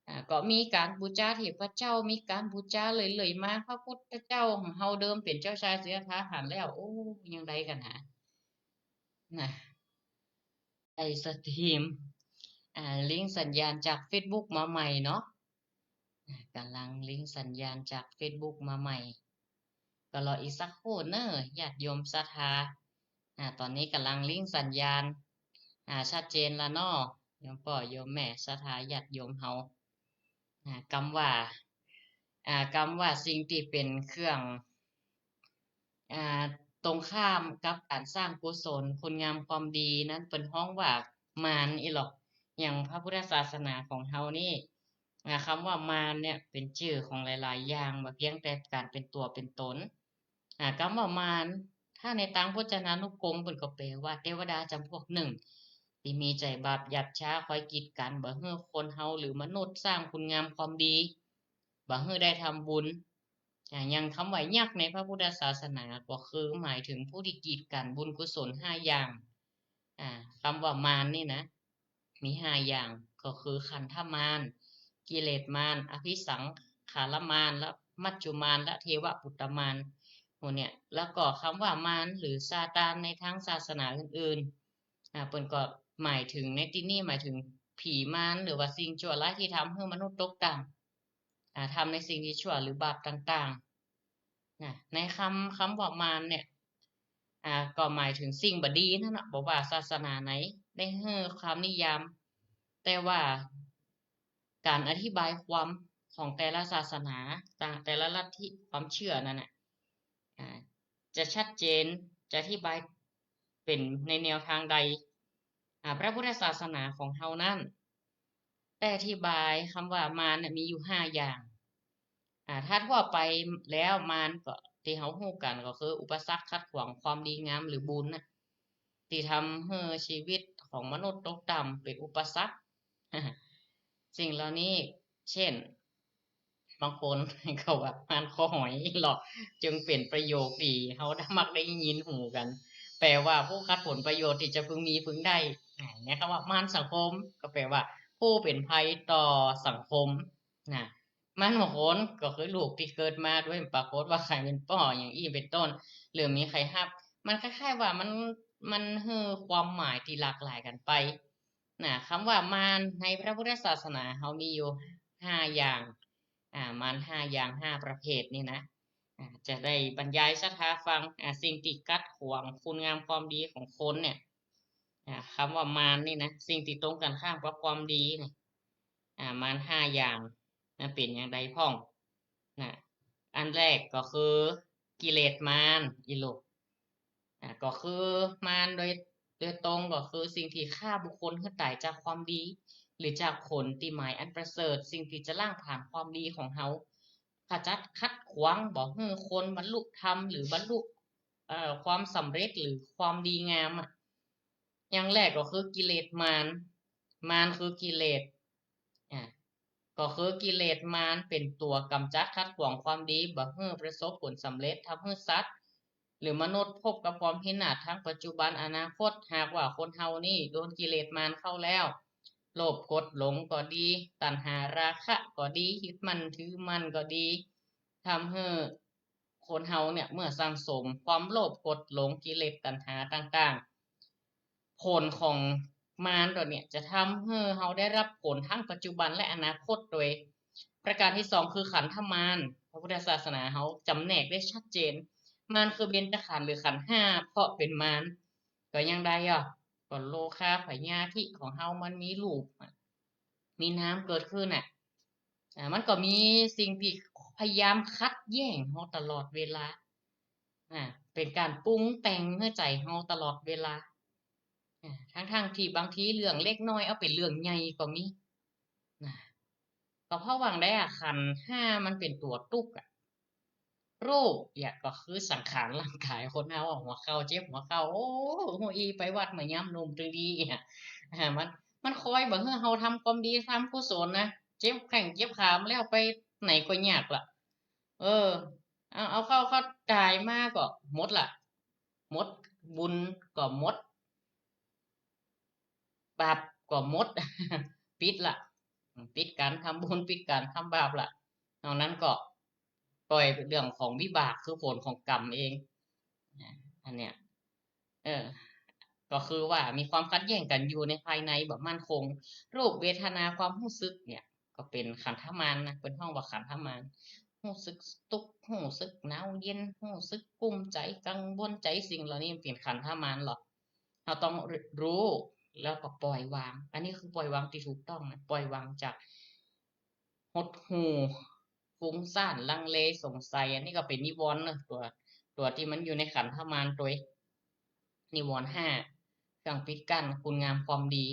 ອາ ກໍມີການບູຊາເທບພະເຈົ້າ, ມີການບູຊາເລື້ອຍໆມາ. ພະພຸດທະເຈົ້າຂອງເຮົາເດີມເປັນເຈົ້າຊາຍສິດທັດຖະຫັນແລ້ວ, ໂອ້ ຍັງໄດ້ກັນຫາ ນະ. ໄອສະຕຣີມ ອາ ລິງສັນຍານຈາກເຟສບຸກມາໃໝ່ເນາະ. ກຳລັງລິງສັນຍານຈາກເຟສບຸກມາໃໝ່. ກໍລໍອີກສັກຄູ່ເນີ ຍາດໂຍມສັດທາ. ອາ ຕອນນີ້ກຳລັງລິງສັນຍານ ອາ ຊັດເຈນລະເນາະ ໂຍມພໍ່ໂຍມແມ່ ສັດທາຍາດໂຍມເຮົາ. ອາ ຄຳວ່າ ອາ ຄຳວ່າສິ່ງທີ່ເປັນເຄື່ອງ ອາ ຕົງຂ້າມກັບການສ້າງກຸສົນ ຄຸນງາມຄວາມດີນັ້ນ ເພິ່ນຮ້ອງວ່າມານອີ່ຫຼອກ. ຢ່າງພະພຸດທະສາສະໜາຂອງເຮົານີ້ ອາ ຄຳວ່າມານເນຍເປັນຊື່ຂອງຫຼາຍໆຢ່າງ, ບໍ່ພຽງແຕ່ການເປັນຕົວເປັນຕົນ. ອາ ຄຳວ່າມານ ຖ້າໃນຕາງພະຈະນານຸກົມ ເພິ່ນກໍແປວ່າເທວະດາຈຳພວກໜຶ່ງ ທີ່ມີໃຈບາບຫຍາບຊ້າ ຄອຍກີດກັນບໍ່ໃຫ້ຄົນເຮົາ ຫຼື ມະນຸດສ້າງຄຸນງາມຄວາມດີ, ບໍ່ໃຫ້ໄດ້ທຳບຸນ. ອາ ຢ່າງຄຳວ່າຍັກໃນພະພຸດທະສາສະໜາ ກໍຄືໝາຍເຖິງຜູ້ທີ່ກີດກັນບຸນກຸສົນຫ້າຢ່າງ. ອາ ຄຳວ່າມານນີ້ນະ ມີຫ້າຢ່າງ ກໍຄືຂັນທະມານ, ກິເລດມານ, ອະພິສັງຂາລະມານ ແລະ ມັດຈຸມານ ແລະ ເທວະປຸດຕະມານ ໝູ່ເນີ້ຍ. ແລ້ວກໍຄຳວ່າມານ ຫຼື ຊາຕານ ໃນທາງສາສະໜາອື່ນໆ ອາ ເພິ່ນກໍໝາຍເຖິງ ໃນທີ່ນີ້ໝາຍເຖິງຜີມານ ຫຼືວ່າສິ່ງຊົ່ວຮ້າຍທີ່ທຳໃຫ້ມະນຸດຕົກຕ່ຳ, ອາ ທຳໃນສິ່ງທີ່ຊົ່ວ ຫຼື ບາບຕ່າງໆ ນະ. ໃນຄຳ ຄຳວ່າມານເນີ້ຍ ອາ ກໍໝາຍເຖິງສິ່ງບໍ່ດີນັ້ນນະ, ບໍ່ວ່າສາສະໜາໃດໄດ້ໃຫ້ຄຳນິຍາມ, ແຕ່ວ່າການອະທິບາຍຄວາມຂອງແຕ່ລະສາສະໜາ, ຕ່າງ ແຕ່ລະລັດທິຄວາມເຊື່ອນັ້ນນະ ອາ ຈະຊັດເຈນ, ຈະອະທິບາຍເປັນໃນແນວທາງໃດ. ອາ ພະພຸດທະສາສະໜາຂອງເຮົານັ້ນ ໄດ້ອະທິບາຍຄຳວ່າມານນະມີຢູ່ຫ້າຢ່າງ. ອາ ຖ້າທົ່ວໄປແລ້ວມານກໍທີ່ເຮົາຮູ້ກັນກໍຄືອຸປະສັກຂັດຂວາງຄວາມດີງາມ ຫຼື ບຸນນະ ທີ່ທຳໃຫ້ຊີວິດຂອງມະນຸດຕົກຕ່ຳເປັນອຸປະສັກ. ສິ່ງເຫຼົ່ານີ້ ເຊັ່ນ ບາງຄົນກໍວ່າມານຄໍຫອຍເລາະ ຈຶ່ງເປັນປະໂຫຍກທີ່ເຮົາໄດ້ ມັກໄດ້ຍິນຫູກັນ ແປວ່າຜູ້ຂັດຜົນປະໂຫຍດທີ່ຈະເພິ່ງມີເພິ່ງໄດ້. ໃນຄຳວ່າມານສັງຄົມ ກໍແປວ່າຜູ້ເປັນໄພຕໍ່ສັງຄົມນະ. ມານບາງຄົນກໍຄືລູກທີ່ເກີດມາໂດຍປາກົດວ່າໄຂ້ເປັນປໍ້ ຢ່າງອີ່ເປັນຕົ້ນ ຫຼື ມີໄຂ້ຮັບ. ມັນຄ້າຍໆວ່າມັນ ມັນໃຫ້ຄວາມໝາຍທີ່ຫຼາກຫຼາຍກັນໄປ. ນະ ຄຳວ່າມານໃນພະພຸດທະສາສະໜາເຮົາມີຢູ່ຫ້າຢ່າງ, ອາ ມານຫ້າຢ່າງ ຫ້າປະເພດນີ້ນະ ອາ ຈະໄດ້ບັນຍາຍສັດທາຟັງ. ອາ ສິ່ງທີ່ຂັດຂວາງຄຸນງາມຄວາມດີຂອງຄົນເນີ້ຍ ອາ ຄຳວ່າມານນີ້ນະ ສິ່ງທີ່ຕົງກັນຂ້າມກັບຄວາມດີນີ້ ອາ ມານຫ້າຢ່າງ ມັນເປັນຢ່າງໃດພ້ອມນະ. ອັນແລກກໍຄືກິເລດມານອີ່ລູກ ອາ ກໍຄືມານໂດຍ ໂດຍຕົງ ກໍຄືສິ່ງທີ່ຂ້າບຸກຄົນໃຫ້ຕາຍຈາກຄວາມດີ ຫຼື ຈາກຜົນທີ່ໝາຍອັນປະເສີດ, ສິ່ງທີ່ຈະລ້າງຜານຄວາມດີຂອງເຮົາ, ຂະຈັດຂັດຂວາງບໍ່ໃຫ້ຄົນບັນລຸທຳ ຫຼື ບັນລຸ ເອີ ຄວາມສຳເລັດ ຫຼື ຄວາມດີງາມອະ. ຢ່າງແລກກໍຄືກິເລດມານ, ມານຄືກິເລດ ອາ ກໍຄືກິເລດມານເປັນຕົວກຳຈັດຂັດຂວາງຄວາມດີ ບໍ່ໃຫ້ປະສົບຜົນສຳເລັດ, ທຳໃຫ້ສັດ ຫຼື ມະນຸດພົບກັບຄວາມພິນາດທັງປັດຈຸບັນອະນາຄົດ. ຫາກວ່າຄົນເຮົານີ້ໂດນກິເລດມານເຂົ້າແລ້ວ, ໂລບ ກົດ ຫຼົງກໍດີ, ຕັນຫາ ລາຄະກໍດີ, ຍຶດໝັ້ນຖືໝັ້ນກໍດີ, ทำให้คนเฮาเนี่ย เมื่อสั่งสมความโลภ กดหลง กิเลส ตัณหาต่างๆ ผลของมารตัวเนี่ยจะทำให้เราได้รับผลทั้งปัจจุบันและอนาคตโดย ประการที่สองคือขันธมาร พระพุทธศาสนาเราจำแนกได้ชัดเจน มารคือเบญจขันธ์หรือขันธ์ห้า เพราะเป็นมาร ก็ยังได้อ่ะ ก็โลภะพยาธิของเรามันมีรูป มีนามเกิดขึ้นน่ะ อ่า มันก็มีสิ่งที่พยายามขัดแย้งเราตลอดเวลา อ่า เป็นการปรุงแต่งในใจเราตลอดเวลา อ่า ทั้งๆ ที่บางทีเรื่องเล็กน้อยเอาเป็นเรื่องใหญ่ก็มี นะ ก็เพราะว่าได้อะ ขันธ์ห้ามันเป็นตัวตุ๊กข์อะ รูปเนี่ยก็คือสังขารร่างกายคนเฮาอะ หัวเข่าเจ็บหัวเข่า โอ้ ฮู้อีไปวัดมายามหนุ่มตึงดีอะ อ่า มัน มันคอยบ่ให้เฮาทำความดี ทำกุศลนะ เจ็บแข้งเจ็บขามาแล้ว ไปไหนก็ยากละ เออ เอา เอาเข้า เข้าตายมาก็หมดละ หมด บุญก็หมด บาปก็หมด ปิดละ ปิดการทำบุญ ปิดการทำบาปละ นอกนั้นก็ปล่อยเรื่องของวิบาก คือผลของกรรมเอง อันเนี้ย เออ ก็คือว่ามีความขัดแย้งกันอยู่ในภายใน บ่มั่นคง รูป เวทนา ความรู้สึกเนี่ย ก็เป็นขันธมารนะ เพิ่นฮ้องว่าขันธมาร รู้สึกตุ๊กข์ รู้สึกหนาวเย็น รู้สึกกุ้มใจ กังวลใจ สิ่งเหล่านี้มันเป็นขันธมารหรอก เราต้องรู้แล้วก็ปล่อยวาง อันนี้คือปล่อยวางที่ถูกต้องนะ ปล่อยวางจากหดหู่ ฟุ้งซ่าน ลังเล สงสัย อันนี้ก็เป็นนิวรณ์เนาะ ตัว ตัวที่มันอยู่ในขันธมารตัว นิวรณ์ห้า เครื่องปิดกั้นคุณงามความดี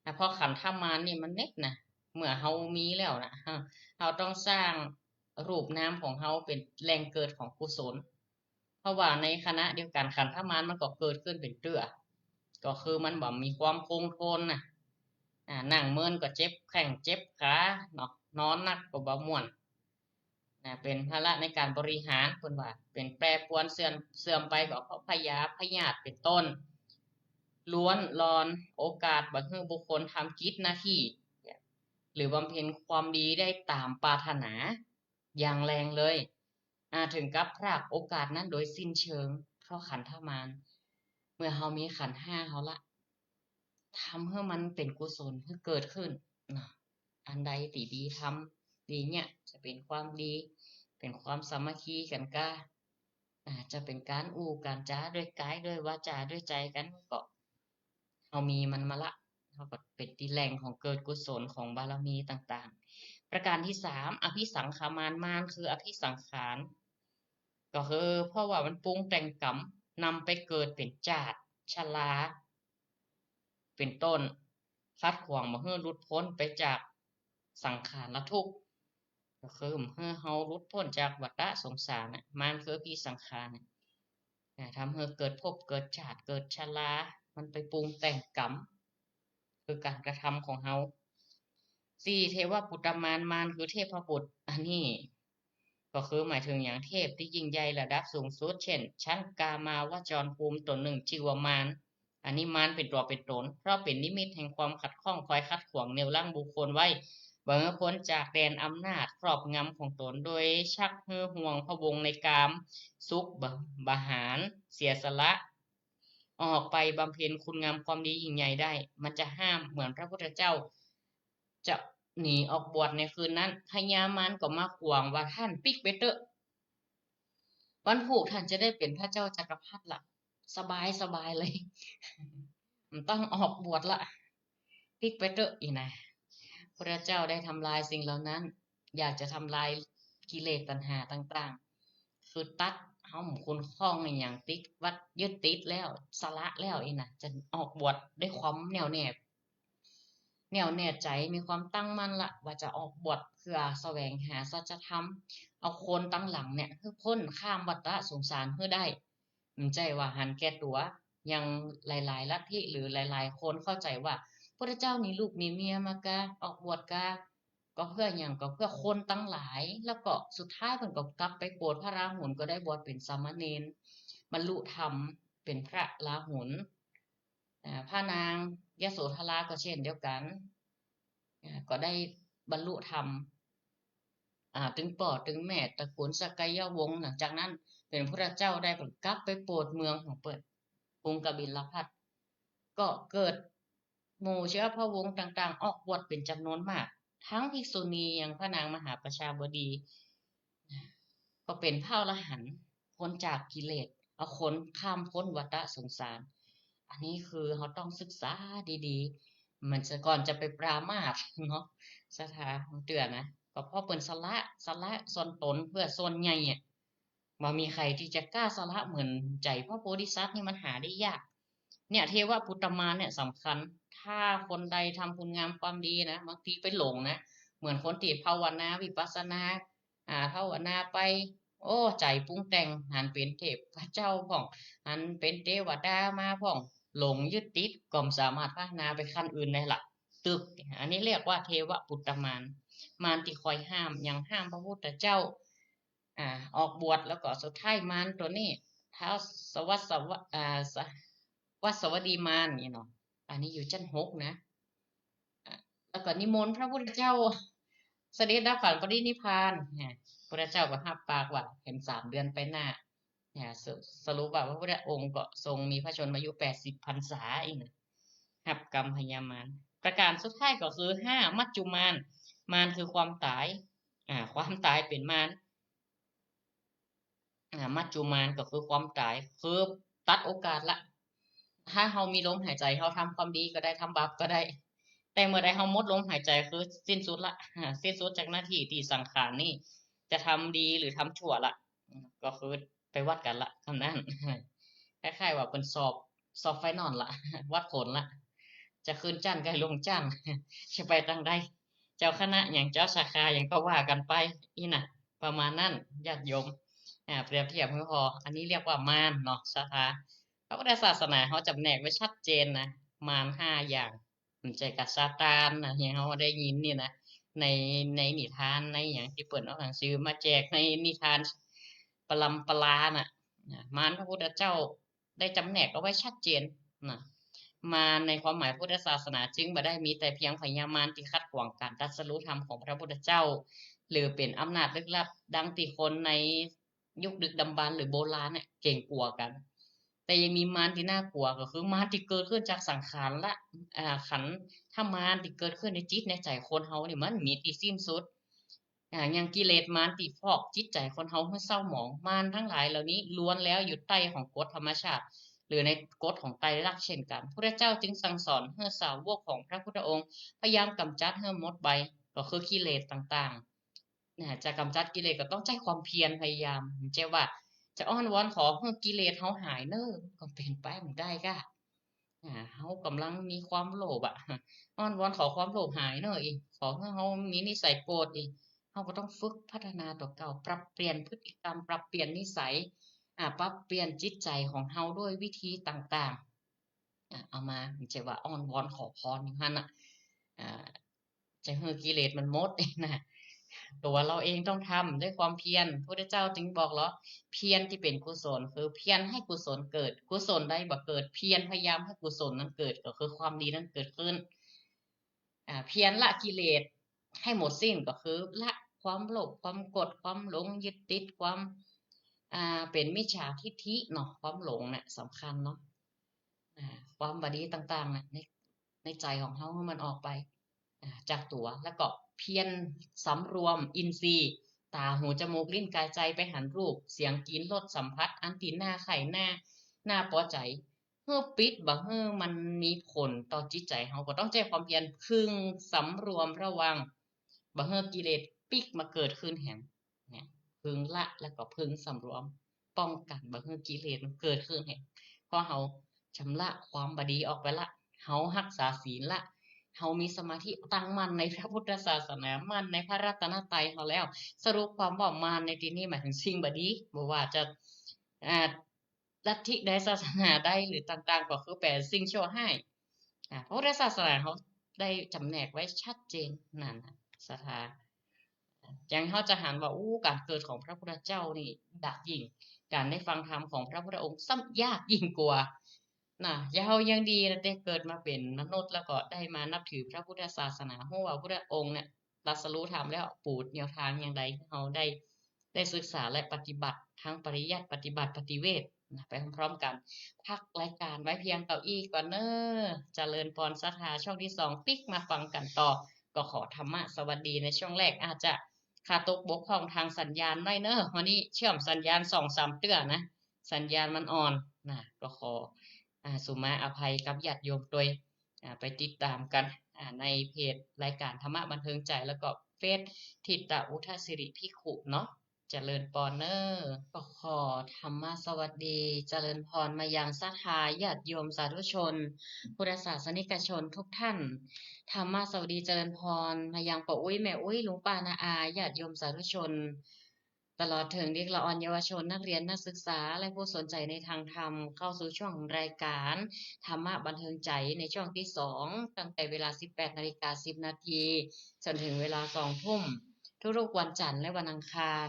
นะ เพราะขันธมารนี่มันเน็ดนะ เมื่อเรามีแล้วนะ เรา เราต้องสร้างรูปนามของเราเป็นแหล่งเกิดของกุศล เพราะว่าในขณะเดียวกันขันธมารมันก็เกิดขึ้นเป็นเตื้อ ก็คือมันบ่มีความคงทนนะ อ่า นั่งเมินก็เจ็บแข้งเจ็บขาเนาะ นอนหนักก็บ่ม่วน นะ เป็นภาระในการบริหาร เพิ่นว่า เป็นแปรปรวนเสื่อม เสื่อมไปก็เพราะพยา พยาธิเป็นต้น ล้วนรอนโอกาสบ่ให้บุคคลทำกิจหน้าที่ หรือบำเพ็ญความดีได้ตามปรารถนาอย่างแรงเลย อาจถึงกับพรากโอกาสนั้นโดยสิ้นเชิง เพราะขันธมาร เมื่อเรามีขันธ์ห้าเราละ ทำให้มันเป็นกุศลให้เกิดขึ้นเนาะ อันใดที่ดีทำดีเนี่ย จะเป็นความดี เป็นความสามัคคีกันกา อาจจะเป็นการอู้การจาด้วยกายด้วยวาจาด้วยใจกัน ก็เรามีมันมาละ เราก็เป็นที่แหล่งของเกิดกุศลของบารมีต่างๆ ประการที่สาม อภิสังขามาร มารคืออภิสังขาร ก็คือเพราะว่ามันปรุงแต่งกรรม นำไปเกิดเป็นชาติชรา เป็นต้น ขัดขวางบ่ให้หลุดพ้นไปจากสังขารทุกข์ ก็คือบ่ให้เราหลุดพ้นจากวัฏสงสารน่ะ มารคืออภิสังขารน่ะ อ่า ทำให้เกิดภพเกิดชาติเกิดชรา มันไปปรุงแต่งกรรม คือการกระทำของเรา สี่ เทวปุตตมาร มารคือเทพบุตร อันนี้ ก็คือหมายถึงหยัง เทพที่ยิ่งใหญ่ระดับสูงสุด เช่น ชั้นกามาวจรภูมิ ตนหนึ่งชื่อว่ามาร อันนี้มารเป็นตัวเป็นตน เพราะเป็นนิมิตแห่งความขัดข้อง คอยขัดขวางเหนี่ยวรั้งบุคคลไว้ บ่ให้พ้นจากแดนอำนาจครอบงำของตน โดยชักหื้อห่วงพะวงในกาม สุขบะ บาหาร เสียสละ ออกไปบำเพ็ญคุณงามความดียิ่งใหญ่ได้ มันจะห้ามเหมือนพระพุทธเจ้าจะหนีออกบวชในคืนนั้น พญามารก็มาขวางว่า "ท่านปิ๊กไปเต๊อะ วันพูกท่านจะได้เป็นพระเจ้าจักรพรรดิละ สบายสบายเลย บ่ต้องออกบวชละ ปิ๊กไปเต๊อะ" อีนะ พระเจ้าได้ทำลายสิ่งเหล่านั้น อยากจะทำลายกิเลสตัณหาต่างๆ คือตัด เฮาบ่คุ้นข้องอิหยัง ติดวัต ยึดติดแล้ว สละแล้วอีนะ จะออกบวชด้วยความแน่วแน่ แน่วแน่ใจ มีความตั้งมั่นละ ว่าจะออกบวชเพื่อแสวงหาสัจธรรม เอาคนตังหลังเนี่ย ให้พ้นข้ามวัฏสงสารให้ได้ บ่ใช่ว่าหันแก่ตัว อย่างหลายๆ ลัทธิ หรือหลายๆ คนเข้าใจว่า พุทธเจ้าหนีลูกหนีเมียมากา ออกบวชกา ก็เพื่อหยัง ก็เพื่อคนตังหลาย แล้วก็สุดท้ายเพิ่นก็กลับไปโปรดพระราหุล ก็ได้บวชเป็นสามเณร บรรลุธรรมเป็นพระราหุล อ่า พระนางยโสธราก็เช่นเดียวกัน อ่า ก็ได้บรรลุธรรม ອາ ຕຶງພໍ່ຕຶງແມ່ ຕະກູນສັກກະຍະວົງ. ຫຼັງຈາກນັ້ນເປັນພຸດທະເຈົ້າໄດ້ ເພິ່ນກັບໄປໂປດເມືອງຂອງເພິ່ນ ກຸງກະບິນລະພັດ ກໍເກີດໝູ່ເຊື້ອພະວົງຕ່າງໆ ອອກບວດເປັນຈຳນວນມາກ ທັງພິກສຸນີ ຢ່າງພະນາງມະຫາປະຊາບໍດີ ກໍເປັນພະອໍລະຫັນ ພົ້ນຈາກກິເລດ ເອົາຄົນຂ້າມພົ້ນວັດຕະສົງສານ. ອັນນີ້ຄືເຮົາຕ້ອງສຶກສາດີໆ ມັນສະ ກ່ອນຈະໄປປະໝາດເນາະ ສັດທາເທື່ອນະ. ກໍເພາະເພິ່ນສະຫຼະ ສະຫຼະສ່ວນຕົນເພື່ອສ່ວນໃຫຍ່ອະ ບໍ່ມີໃຜທີ່ຈະກ້າສະຫຼະເໝືອນໃຈພະໂພທິສັດນີ້ ມັນຫາໄດ້ຍາກ. ເນຍ ເທວະປຸດຕະມານເນຍສຳຄັນ. ຖ້າຄົນໃດທຳຄຸນງາມຄວາມດີນະ ບາງທີໄປຫຼົງນະ ເໝືອນຄົນທີ່ພາວະນາວິປັດສະນາ ອາ ພາວະນາໄປ ໂອ້ ໃຈປຸງແຕ່ງ ຫັນເປັນເທບພະເຈົ້າພ້ອງ ຫັນເປັນເທວະດາມາພ້ອງ ຫຼົງຍຶດຕິດ ກໍສາມາດພັດທະນາໄປຂັ້ນອື່ນໄດ້ລະ ຕຶກ. ອັນນີ້ລຽກວ່າເທວະປຸດຕະມານ ມານທີ່ຄອຍຫ້າມ ຫຍັງ ຫ້າມພະພຸດທະເຈົ້າ ອາ ອອກບວດ ແລ້ວກໍສຸດທ້າຍມານຕົວນີ້ ທ້າວສະວັດສະວະ ອາ ສະ ວັດສະວະດີມານນີ້ເນາະ ອັນນີ້ຢູ່ຊັ້ນຫົກນະ. ອາ ແລ້ວກໍນິມົນພະພຸດທະເຈົ້າສະເດັດດັບຂັນປະລິນິບພານ ນະ ພຸດທະເຈົ້າກໍຮັບປາກວ່າໃຫ້ສາມເດືອນໄປໜ້າ ນະ ສະ ສະຫຼຸບວ່າພະພຸດທະອົງກໍຊົງມີພະຊົນມາຍຸແປດສິບພັນສາເອງນະ ຮັບກຳພະຍາມານ. ປະການສຸດທ້າຍກໍຄື ຫ້າ ມັດຈຸມານ ມານຄືຄວາມຕາຍ ອາ ຄວາມຕາຍເປັນມານ. ອາ ມັດຈຸມານກໍຄືຄວາມຕາຍ ຄືຕັດໂອກາດລະ. ຖ້າເຮົາມີລົມຫາຍໃຈ ເຮົາທຳຄວາມດີກໍໄດ້ ທຳບາບກໍໄດ້ ແຕ່ເມື່ອໃດເຮົາໝົດລົມຫາຍໃຈ ຄືສິ້ນສຸດລະ ອາ ສິ້ນສຸດຈາກໜ້າທີ່ທີ່ສັງຂານນີ້ຈະທຳດີ ຫຼື ທຳຊົ່ວລະ ກໍຄືໄປວັດກັນລະ ຄຳນັ້ນ. ຄ້າຍໆວ່າເພິ່ນສອບ ສອບໄຟນອນລະ ວັດຜົນລະ ຈະຂຶ້ນຊັ້ນກໍໃຫ້ລົງຊັ້ນ ຈະໄປທາງໃດ ເຈົ້າຄະນະຫຍັງ ເຈົ້າສາຂາຫຍັງກໍວ່າກັນໄປ ອີ່ນະ ປະມານນັ້ນ ຍາດໂຍມ. ອາ ປຽບທຽບໃຫ້ພໍ ອັນນີ້ລຽກວ່າມານເນາະ ສະຖາ. ພະພຸດທະສາສະໜາເຮົາຈຳແນກໄວ້ຊັດເຈນນະ ມານຫ້າຢ່າງ ມັນໃຈກັບຊາຕານນະ ທີ່ເຮົາໄດ້ຍິນນີ້ນະ ໃນ ໃນນິທານ ໃນຫຍັງທີ່ເພິ່ນເອົາໜັງສືມາແຈກໃນນິທານປະລຳປະລານະ ມານພະພຸດທະເຈົ້າ ໄດ້ຈຳແນກເອົາໄວ້ຊັດເຈນນະ. ມານໃນຄວາມໝາຍພຸດທະສາສະໜາຈຶ່ງບໍ່ໄດ້ມີແຕ່ພຽງພະຍາມານທີ່ຂັດຂວາງການຕັດສະຮູ້ທຳຂອງພະພຸດທະເຈົ້າ ຫຼື ເປັນອຳນາດລຶກລັບ ດັ່ງທີ່ຄົນໃນຍຸກດຶກດຳບັນ ຫຼື ໂບລານເກງກົວກັນ, ແຕ່ຍັງມີມານທີ່ໜ້າກົວ ກໍຄືມານທີ່ເກີດຂຶ້ນຈາກສັງຂານລະ ອາ ຂັນທະມານທີ່ເກີດຂຶ້ນໃນຈິດໃນໃຈຄົນເຮົານີ້ ມັນມີທີ່ສິ້ນສຸດ. ອາ ຢ່າງກິເລດມານທີ່ຟອກຈິດໃຈຄົນເຮົາໃຫ້ເສົ້າໝອງ, ມານທັງຫຼາຍເຫຼົ່ານີ້ລ້ວນແລ້ວຢູ່ໃຕ້ຂອງກົດທຳມະຊາດ ຫຼື ໃນກົດຂອງໄຕລັກເຊັ່ນກັນ. ພະພຸດທະເຈົ້າຈຶ່ງສັ່ງສອນໃຫ້ສາວົກຂອງພະພຸດທະອົງພະຍາຍາມກຳຈັດໃຫ້ໝົດໄປ ກໍຄືກິເລດຕ່າງໆນະ. ຈະກຳຈັດກິເລດກໍຕ້ອງໃຊ້ຄວາມພຽນພະຍາຍາມ, ບໍ່ແມ່ນວ່າຈະອ້ອນວອນຂໍໃຫ້ກິເລດເຮົາຫາຍເນີ ກໍເປັນໄປບໍ່ໄດ້ກະ. ອາ ເຮົາກຳລັງມີຄວາມໂລບອະ ອ້ອນວອນຂໍຄວາມໂລບຫາຍເນີອີກ ຂໍໃຫ້ເຮົາມີນິໄສໂກດອີກ ເຮົາກໍຕ້ອງຝຶກພັດທະນາຕົວເກົ່າ ປັບປ່ຽນພຶດຕິກຳ ປັບປ່ຽນນິໄສ ອາ ປັບປ່ຽນຈິດໃຈຂອງເຮົາດ້ວຍວິທີຕ່າງໆ ອາ ເອົາມາ ບໍ່ແມ່ນວ່າອ້ອນວອນຂໍພອນຢູ່ຫັ້ນນະ ອາ ຈະໃຫ້ກິເລດມັນໝົດເອງນະ ຕົວເຮົາເອງຕ້ອງທຳດ້ວຍຄວາມພຽນ. ພະພຸດທະເຈົ້າຈຶ່ງບອກເນາະ ພຽນທີ່ເປັນກຸສົນ ຄືພຽນໃຫ້ກຸສົນເກີດ, ກຸສົນໃດບໍ່ເກີດ ພຽນພະຍາຍາມໃຫ້ກຸສົນນັ້ນເກີດ ກໍຄືຄວາມດີນັ້ນເກີດຂຶ້ນ. ອາ ພຽນລະກິເລດໃຫ້ໝົດສິ້ນ ກໍຄືລະຄວາມໂລບ ຄວາມໂກດ ຄວາມຫຼົງຍຶດຕິດ ຄວາມ ອາ ເປັນມິດສາທິດຖິເນາະ ຄວາມຫຼົງນະສຳຄັນເນາະ ອາ ຄວາມບໍ່ດີຕ່າງໆນະ ໃນ ໃນໃຈຂອງເຮົາໃຫ້ມັນອອກໄປ ອາ ຈາກຕົວ ແລ້ວກໍພຽນສຳລວມອິນຊີ ຕາ ຫູ ຈະມູກ ລີ້ນ ກາຍ ໃຈ ໄປຫັນຮູບ ສຽງ ກິ່ນ ລົດ ສຳຜັດ ອັນທີ່ໜ້າໃຄ່ ໜ້າ ໜ້າພໍໃຈ ເພື່ອປິດບໍ່ໃຫ້ມັນມີຜົນຕໍ່ຈິດໃຈເຮົາ ກໍຕ້ອງໃຊ້ຄວາມພຽນເພິ່ງສຳລວມລະວັງ ບໍ່ໃຫ້ກິເລດປິກມາເກີດຂຶ້ນແຮງ. ນະ ເພິ່ງລະ ແລ້ວກໍເພິ່ງສຳລວມ ປ້ອງກັນບໍ່ໃຫ້ກິເລດມັນເກີດຂຶ້ນໃຫ້ ເພາະເຮົາຊຳລະຄວາມບໍ່ດີອອກໄປລະ ເຮົາຮັກສາສິນລະ ເຮົາມີສະມາທິຕັ້ງໝັ້ນໃນພະພຸດທະສາສະໜາ ໝັ້ນໃນພະລັດຕະນະໄຕເຮົາແລ້ວ ສະຫຼຸບຄວາມເວົ້າ ມານໃນທີ່ນີ້ໝາຍເຖິງສິ່ງບໍ່ດີ ບໍ່ວ່າຈະ ອາ ລັດທິໃດ ສາສະໜາໃດ ຫຼື ຕ່າງໆ ກໍຄືແປສິ່ງຊົ່ວຮ້າຍ. ອາ ພະພຸດທະສາສະໜາເຮົາໄດ້ຈຳແນກໄວ້ຊັດເຈນນັ້ນນະ ສະຖາ ຈັ່ງເຮົາຈະຫັນວ່າ ໂອ້ ການເກີດຂອງພະພຸດທະເຈົ້ານີ້ຍາກຍິ່ງ, ການໄດ້ຟັງທຳຂອງພະພຸດທະອົງຊ້ຳຍາກຍິ່ງກວ່ານະ. ຢ່າ ເຮົາຍັງດີນະເດ້ ເກີດມາເປັນມະນຸດ ແລ້ວກໍໄດ້ມານັບຖືພະພຸດທະສາສະໜາ, ຮູ້ວ່າພະພຸດທະອົງເນຍ ຕັດສະຮູ້ທຳແລ້ວ ປູແນວທາງຢ່າງໃດໃຫ້ເຮົາໄດ້ ໄດ້ສຶກສາ ແລະ ປະຕິບັດ ທັງປະລິຍັດ ປະຕິບັດ ປະຕິເວດນະ ໄປພ້ອມໆກັນ. ພັກລາຍການໄວ້ພຽງເທົ່ານີ້ກ່ອນເນີ. ຈະເລີນພອນສັດທາ ຊ່ວງທີສອງ ປິກມາຟັງກັນຕໍ່. ກໍຂໍທຳມະສະຫວັດດີໃນຊ່ວງແລກ ອາດຈະຂາດຕົກບົກຜ່ອງທາງສັນຍານໜ້ອຍເນີ. ມື້ນີ້ເຊື່ອມສັນຍານສອງສາມເທື່ອນະ, ສັນຍານມັນອ່ອນນະ. ກໍຂໍ ອາ ສຸມາອະໄພກັບຍາດໂຍມໂດຍ ອາ ໄປຕິດຕາມກັນ ອາ ໃນເພຈລາຍການທຳມະບັນເທີງໃຈ ແລ້ວກໍເຟສທິດຕະອຸທະສິລິພິກຂຸເນາະ. ຈະເລີນພອນເນີ. ກໍຂໍທຳມະສະຫວັດດີ ຈະເລີນພອນມາຍັງສັດທາຍາດໂຍມສາທຸຊົນ ພຸດທະສາສະນິກະຊົນທຸກທ່ານ. ທຳມະສະຫວັດດີຈະເລີນພອນມາຍັງປ້າອຸ້ຍ ແມ່ອຸ້ຍ ລຸງປ້າ ນ້າອາ ຍາດໂຍມສາທຸຊົນ ຕະຫຼອດເຖິງເດັກລະອ່ອນເຍົາວະຊົນ ນັກຮຽນ ນັກສຶກສາ ແລະ ຜູ້ສົນໃຈໃນທາງທຳ ເຂົ້າສູ່ຊ່ວງຂອງລາຍການທຳມະບັນເທີງໃຈໃນຊ່ວງທີສອງ ຕັ້ງແຕ່ເວລາສິບແປດນາລິກາສິບນາທີ ຈົນເຖິງເວລາສອງທຸ່ມ ທຸກໆວັນຈັນ ແລະ ວັນອັງຄານ.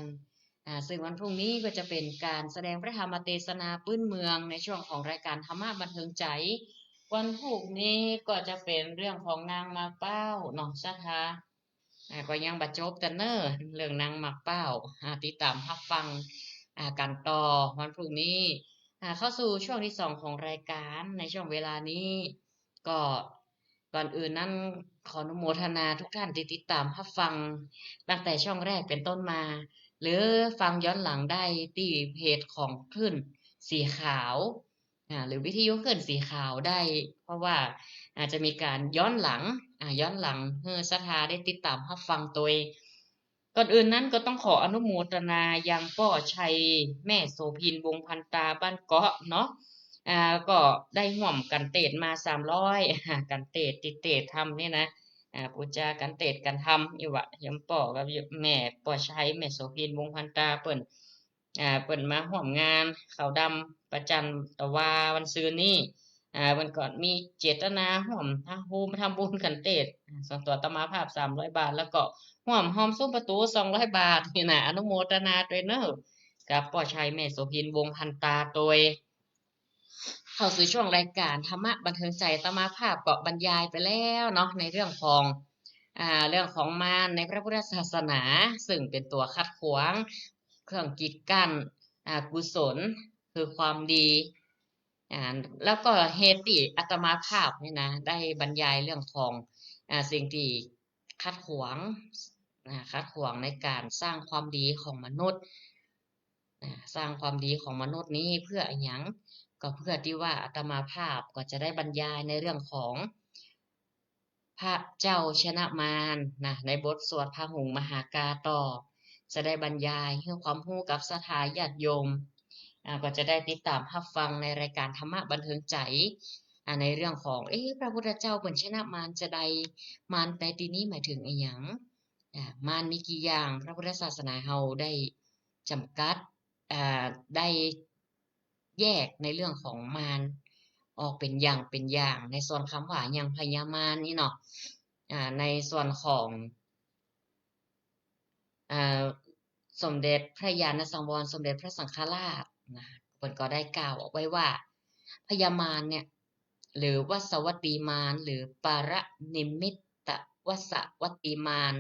ອາ ເຊິ່ງວັນພລຸ່ງນີ້ກໍຈະເປັນການສະແດງພະທຳມະເທດສະນາພື້ນເມືອງໃນຊ່ວງຂອງລາຍການທຳມະບັນເທີງໃຈ. ວັນພລຸ່ງນີ້ກໍຈະເປັນເລື່ອງຂອງນາງໝາກພ້າວເນາະ ສັດທາ. ອາ ກໍຍັງບໍ່ຈົບກັນເນີ ເລື່ອງນາງໝາກພ້າວ. ອາ ຕິດຕາມຮັບຟັງ ອາ ກັນຕໍ່ວັນພລຸ່ງນີ້. ອາ ເຂົ້າສູ່ຊ່ວງທີສອງຂອງລາຍການໃນຊ່ວງເວລານີ້ ກໍກ່ອນອື່ນນັ້ນ ຂໍອະນຸໂມທະນາທຸກທ່ານທີ່ຕິດຕາມຮັບຟັງຕັ້ງແຕ່ຊ່ອງແລກເປັນຕົ້ນມາ ຫຼື ຟັງຍ້ອນຫຼັງໄດ້ທີ່ເພຈຂອງຄື້ນສີຂາວ ອາ ຫຼື ວິທະຍຸຄື້ນສີຂາວໄດ້ ເພາະວ່າອາດຈະມີການຍ້ອນຫຼັງ ອາ ຍ້ອນຫຼັງໃຫ້ສັດທາໄດ້ຕິດຕາມຮັບຟັງໂດຍ. ກ່ອນອື່ນນັ້ນກໍຕ້ອງຂໍອະນຸໂມທະນາຍັງປ້ອໄຊ ແມ່ໂສພິນ ວົງພັນຕາ ບ້ານເກາະເນາະ ອາ ກໍໄດ້ຮ່ວມກັນເຕດມາສາມຮ້ອຍ ອາ ກັນເຕດ ຕິເຕດທຳນີ້ນະ ອາ ປູຈາກັນເຕດກັນທຳ ຢູ່ວ່າ ຍາມປ້ອກັບແມ່ປ້ອໄຊ ແມ່ໂສພິນ ວົງພັນຕາ ເພິ່ນ ອາ ເພິ່ນມາຮ່ວມງານເຂົ້າດຳພະຈັນຕະວາວັນຊືນນີ້ ອາ ເພິ່ນກໍມີເຈດຕະນາຮ່ວມທຳບຸນ ທຳບຸນກັນເຕດ ອາ ສ່ວນຕົວອາດຕະມາພາບສາມຮ້ອຍບາດ ແລ້ວກໍຮ່ວມຫອມຊຸມປະຕູສອງຮ້ອຍບາດນີ້ນະ ອະນຸໂມທະນາດ້ວຍເນີ ກັບປ້ອໄຊ ແມ່ໂສພິນ ວົງພັນຕາ ໂດຍ. ເຂົ້າສູ່ຊ່ວງລາຍການທຳມະບັນເທີງໃຈ ອາດຕະມາພາບກໍບັນຍາຍໄປແລ້ວເນາະ ໃນເລື່ອງຂອງ ອາ ເລື່ອງຂອງມານໃນພະພຸດທະສາສະໜາ ເຊິ່ງເປັນຕົວຂັດຂວາງ ເຄື່ອງກີດກັ້ນ ອາ ກຸສົນ ຄືຄວາມດີ ອາ ແລ້ວກໍເຫດທີ່ອາດຕະມາພາບນີ້ນະ ໄດ້ບັນຍາຍເລື່ອງຂອງ ອາ ສິ່ງທີ່ຂັດຂວາງ ອາ ຂັດຂວາງໃນການສ້າງຄວາມດີຂອງມະນຸດ ອາ ສ້າງຄວາມດີຂອງມະນຸດນີ້ເພື່ອອີ່ຫຍັງ? ກໍເພື່ອທີ່ວ່າອາດຕະມາພາບກໍຈະໄດ້ບັນຍາຍໃນເລື່ອງຂອງ ພະເຈົ້າຊະນະມານນະ ໃນບົດສວດພະຫຸງມະຫາກາຕໍ່ ຈະໄດ້ບັນຍາຍໃຫ້ຄວາມຮູ້ກັບສັດທາຍາດໂຍມ ອາ ກໍຈະໄດ້ຕິດຕາມຮັບຟັງໃນລາຍການທຳມະບັນເທີງໃຈ ອາ ໃນເລື່ອງຂອງ ເອ ພະພຸດທະເຈົ້າເພິ່ນຊະນະມານຈະໃດ? ມານໃນທີ່ນີ້ໝາຍເຖິງອີ່ຫຍັງ? ອາ ມານມີກີ່ຢ່າງ? ພະພຸດທະສາສະໜາເຮົາໄດ້ຈຳກັດ ອາ ໄດ້ແຍກໃນເລື່ອງຂອງມານອອກເປັນຢ່າງເປັນຢ່າງ ໃນສ່ວນຄຳວ່າຍັງພະຍາມານນີ້ເນາະ ອາ ໃນສ່ວນຂອງ ອາ ສົມເດັດພະຍານະສັງວອນ ສົມເດັດພະສັງຄະລາດນະ ເພິ່ນກໍໄດ້ກ່າວອອກໄວ້ວ່າ ພະຍາມານເນຍ ຫຼື ວັດສະວັດຕີມານ ຫຼື ປະລະນິມມິດຕະວັດສະວັດຕີມານ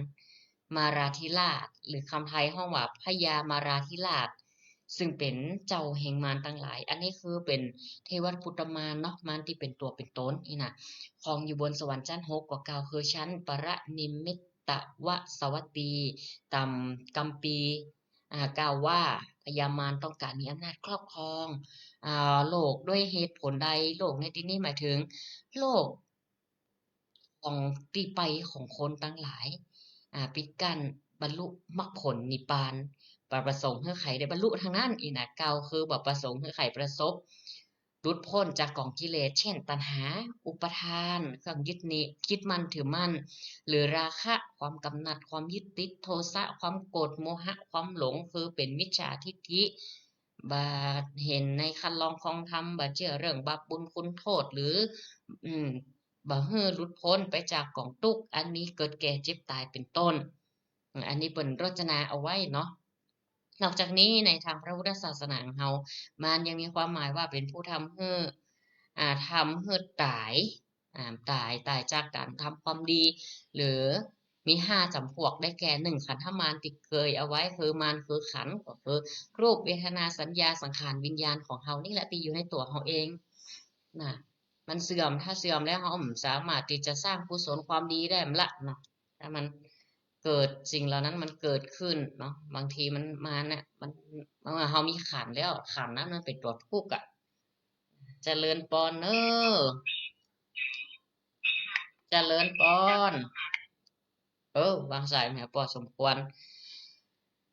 ມາລາທິລາດ ຫຼື ຄຳໄທຮ້ອງວ່າພະຍາມາລາທິລາດ ຊຶ່ງເປັນເຈົ້າແຫ່ງມານທັງຫຼາຍ. ອັນນີ້ຄືເປັນເທວະປຸດຕະມານເນາະ ມານທີ່ເປັນຕົວເປັນຕົນນີ້ນະ ຄອງຢູ່ບົນສະຫວັນຊັ້ນຫົກ ກໍກ່າວຄືຊັ້ນປະລະນິມມິດຕະວະສະວັດຕີ ຕາມກຳປີ ອາ ກ່າວວ່າ ພະຍາມານຕ້ອງການມີອຳນາດຄອບຄອງ ອາ ໂລກ. ດ້ວຍເຫດຜົນໃດ? ໂລກໃນທີ່ນີ້ໝາຍເຖິງໂລກຂອງທີ່ໄປຂອງຄົນທັງຫຼາຍ ອາ ປິດກັ້ນບັນລຸມັກຜົນນິບພານ ປະ ປະສົງໃຫ້ໃຜໄດ້ບັນລຸທາງນັ້ນ. ອີນະ ກ່າວຄືບໍ່ປະສົງໃຫ້ໃຜປະສົບ ຫຼຸດພົ້ນຈາກກອງກິເລດ ເຊັ່ນ ຕັນຫາ, ອຸປະທານ, ເຄື່ອງຍຶດໜີບ, ຍຶດໝັ້ນຖືໝັ້ນ ຫຼື ລາຄະ, ຄວາມກຳໜັດ, ຄວາມຍຶດຕິດ, ໂທສະ, ຄວາມໂກດ, ໂມຫະ, ຄວາມຫຼົງ ຄືເປັນມິດຈາທິດຖິ, ບໍ່ເຫັນໃນຄັນລອງຂອງທຳ, ບໍ່ເຊື່ອເລື່ອງບາບບຸນຄຸນໂທດ ຫຼື ອືມ ບໍ່ຮູ້ຫຼຸດພົ້ນໄປຈາກກອງທຸກ ອັນມີເກີດແກ່ເຈັບຕາຍເປັນຕົ້ນ. ອັນນີ້ເພິ່ນໂຣຈະນາເອົາໄວ້ເນາະ. ນອກຈາກນີ້ ໃນທາງພະພຸດທະສາສະໜາຂອງເຮົາ ມານຍັງມີຄວາມໝາຍວ່າເປັນຜູ້ທຳໃຫ້ ອາ ທຳໃຫ້ຕາຍ ອາ ຕາຍ ຕາຍຈາກການທຳຄວາມດີ ຫຼື ມີຫ້າຈຳພວກ ໄດ້ແກ່ ໜຶ່ງ ຂັນທະມານທີ່ເຄີຍເອົາໄວ້ ຄືມານຄືຂັນ ກໍຄືຮູບ ເວທະນາ ສັນຍາ ສັງຂານ ວິນຍານຂອງເຮົານີ້ແຫຼະ ທີ່ຢູ່ໃນຕົວເຮົາເອງນະ ມັນເສື່ອມ ຖ້າເສື່ອມແລ້ວ ເຮົາບໍ່ສາມາດທີ່ຈະສ້າງກຸສົນຄວາມດີໄດ້ແມ່ນລະເນາະ ຖ້າມັນເກີດ ສິ່ງເຫຼົ່ານັ້ນມັນເກີດຂຶ້ນເນາະ ບາງທີມັນມານະ ມັນ ເມື່ອເຮົາມີຂັນແລ້ວ ຂັນນັ້ນມັນເປັນຕົວທຸກອະ ຈະເລີນປອນເນີ ຈະເລີນປອນ ເອີ ວາງສາຍແມ່ນພໍສົມຄວນ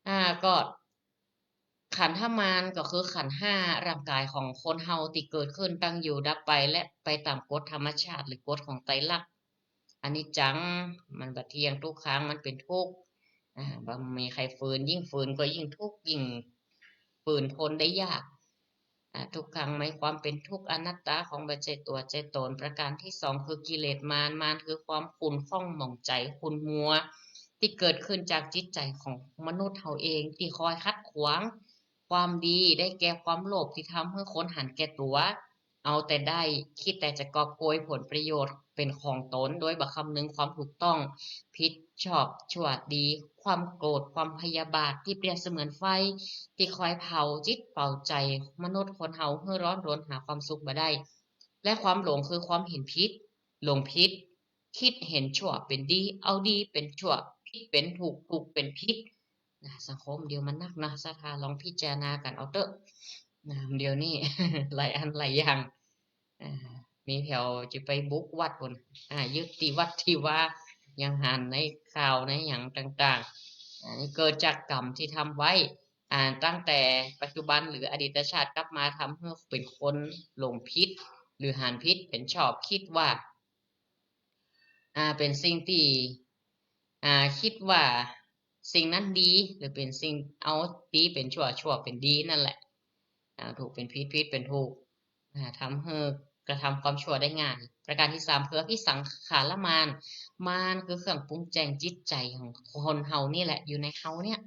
ອາ ກໍ ຂັນທະມານກໍຄືຂັນຫ້າ ຮ່າງກາຍຂອງຄົນເຮົາທີ່ເກີດຂຶ້ນ ຕັ້ງຢູ່ ດັບໄປ ແລະ ໄປຕາມກົດທຳມະຊາດ ຫຼື ກົດຂອງໄຕລັກ ອະນິດຈັງ ມັນບໍ່ທ່ຽງ ທຸກຄັ້ງ ມັນເປັນທຸກ ອາ ບໍ່ມີໃຜຝືນ ຍິ່ງຝືນກໍຍິ່ງທຸກ ຍິ່ງຝືນທົນໄດ້ຍາກ ອາ ທຸກຄັ້ງໃນຄວາມເປັນທຸກ ອະນັດຕາຂອງບໍ່ໃຊ່ຕົວໃຊ່ຕົນ ປະການທີສອງ ຄືກິເລດມານ ມານຄືຄວາມຂຸ້ນຂ້ອງໝອງໃຈ ຂຸ້ນມົວ ທີ່ເກີດຂຶ້ນຈາກຈິດໃຈຂອງມະນຸດເຮົາເອງ ທີ່ຄອຍຂັດຂວາງຄວາມດີ ໄດ້ແກ່ຄວາມໂລບທີ່ທຳໃຫ້ຄົນຫັນແກ່ຕົວ ເອົາແຕ່ໄດ້ ຄິດແຕ່ຈະກອບໂກຍຜົນປະໂຫຍດເປັນຂອງຕົນ ໂດຍບໍ່ຄຳນຶງຄວາມຖືກຕ້ອງ ຜິດຊອບ ຊົ່ວ ດີ ຄວາມໂກດ ຄວາມພະຍາບາດ ທີ່ປຽບສະເໝືອນໄຟ ທີ່ຄອຍເຜົາຈິດເຜົາໃຈມະນຸດຄົນເຮົາ ໃຫ້ຮ້ອນລົນຫາຄວາມສຸກບໍ່ໄດ້ ແລະ ຄວາມຫຼົງ ຄືຄວາມເຫັນຜິດ ຫຼົງຜິດ ຄິດເຫັນຊົ່ວເປັນດີ ເອົາດີເປັນຊົ່ວ ຜິດເປັນຖືກ ຖືກເປັນຜິດ ນະ ສັງຄົມດຽວມັນໜັກນະ ສາວທາລອງພິຈາລະນາກັນເອົາເຕີ ນະ ດຽວນີ້ ຫຼາຍອັນຫຼາຍຢ່າງ ອາ ມີແຖວຈະໄປບຸກວັດພຸ້ນ ອາ ຍຶດຕິວັດຕິວາ ຍັງຫັນໃນຂ່າວໃນຫຍັງຕ່າງໆ ອາ ເກີດຈາກກຳທີ່ທຳໄວ້ ອາ ຕັ້ງແຕ່ປັດຈຸບັນ ຫຼື ອະດີດຕະຊາດ ກັບມາທຳໃຫ້ເປັນຄົນຫຼົງຜິດ ຫຼື ຫັນຜິດເປັນຊອບ ຄິດວ່າ ອາ ເປັນສິ່ງທີ່ ອາ ຄິດວ່າສິ່ງນັ້ນດີ ຫຼື ເປັນສິ່ງ ເອົາດີເປັນຊົ່ວ ຊົ່ວເປັນດີນັ້ນແຫຼະ ອາ ຖືກເປັນຜິດ ຜິດເປັນຖືກ ອາ ທຳໃຫ້ກະທຳຄວາມຊົ່ວໄດ້ງ່າຍ. ປະການທີສາມ ຄືອະພິສັງຂາລະມານ ມານຄືເຄື່ອງປຸງແຕ່ງຈິດໃຈຂອງຄົນເຮົານີ້ແຫຼະ ຢູ່ໃນເຮົາເນີ້ຍ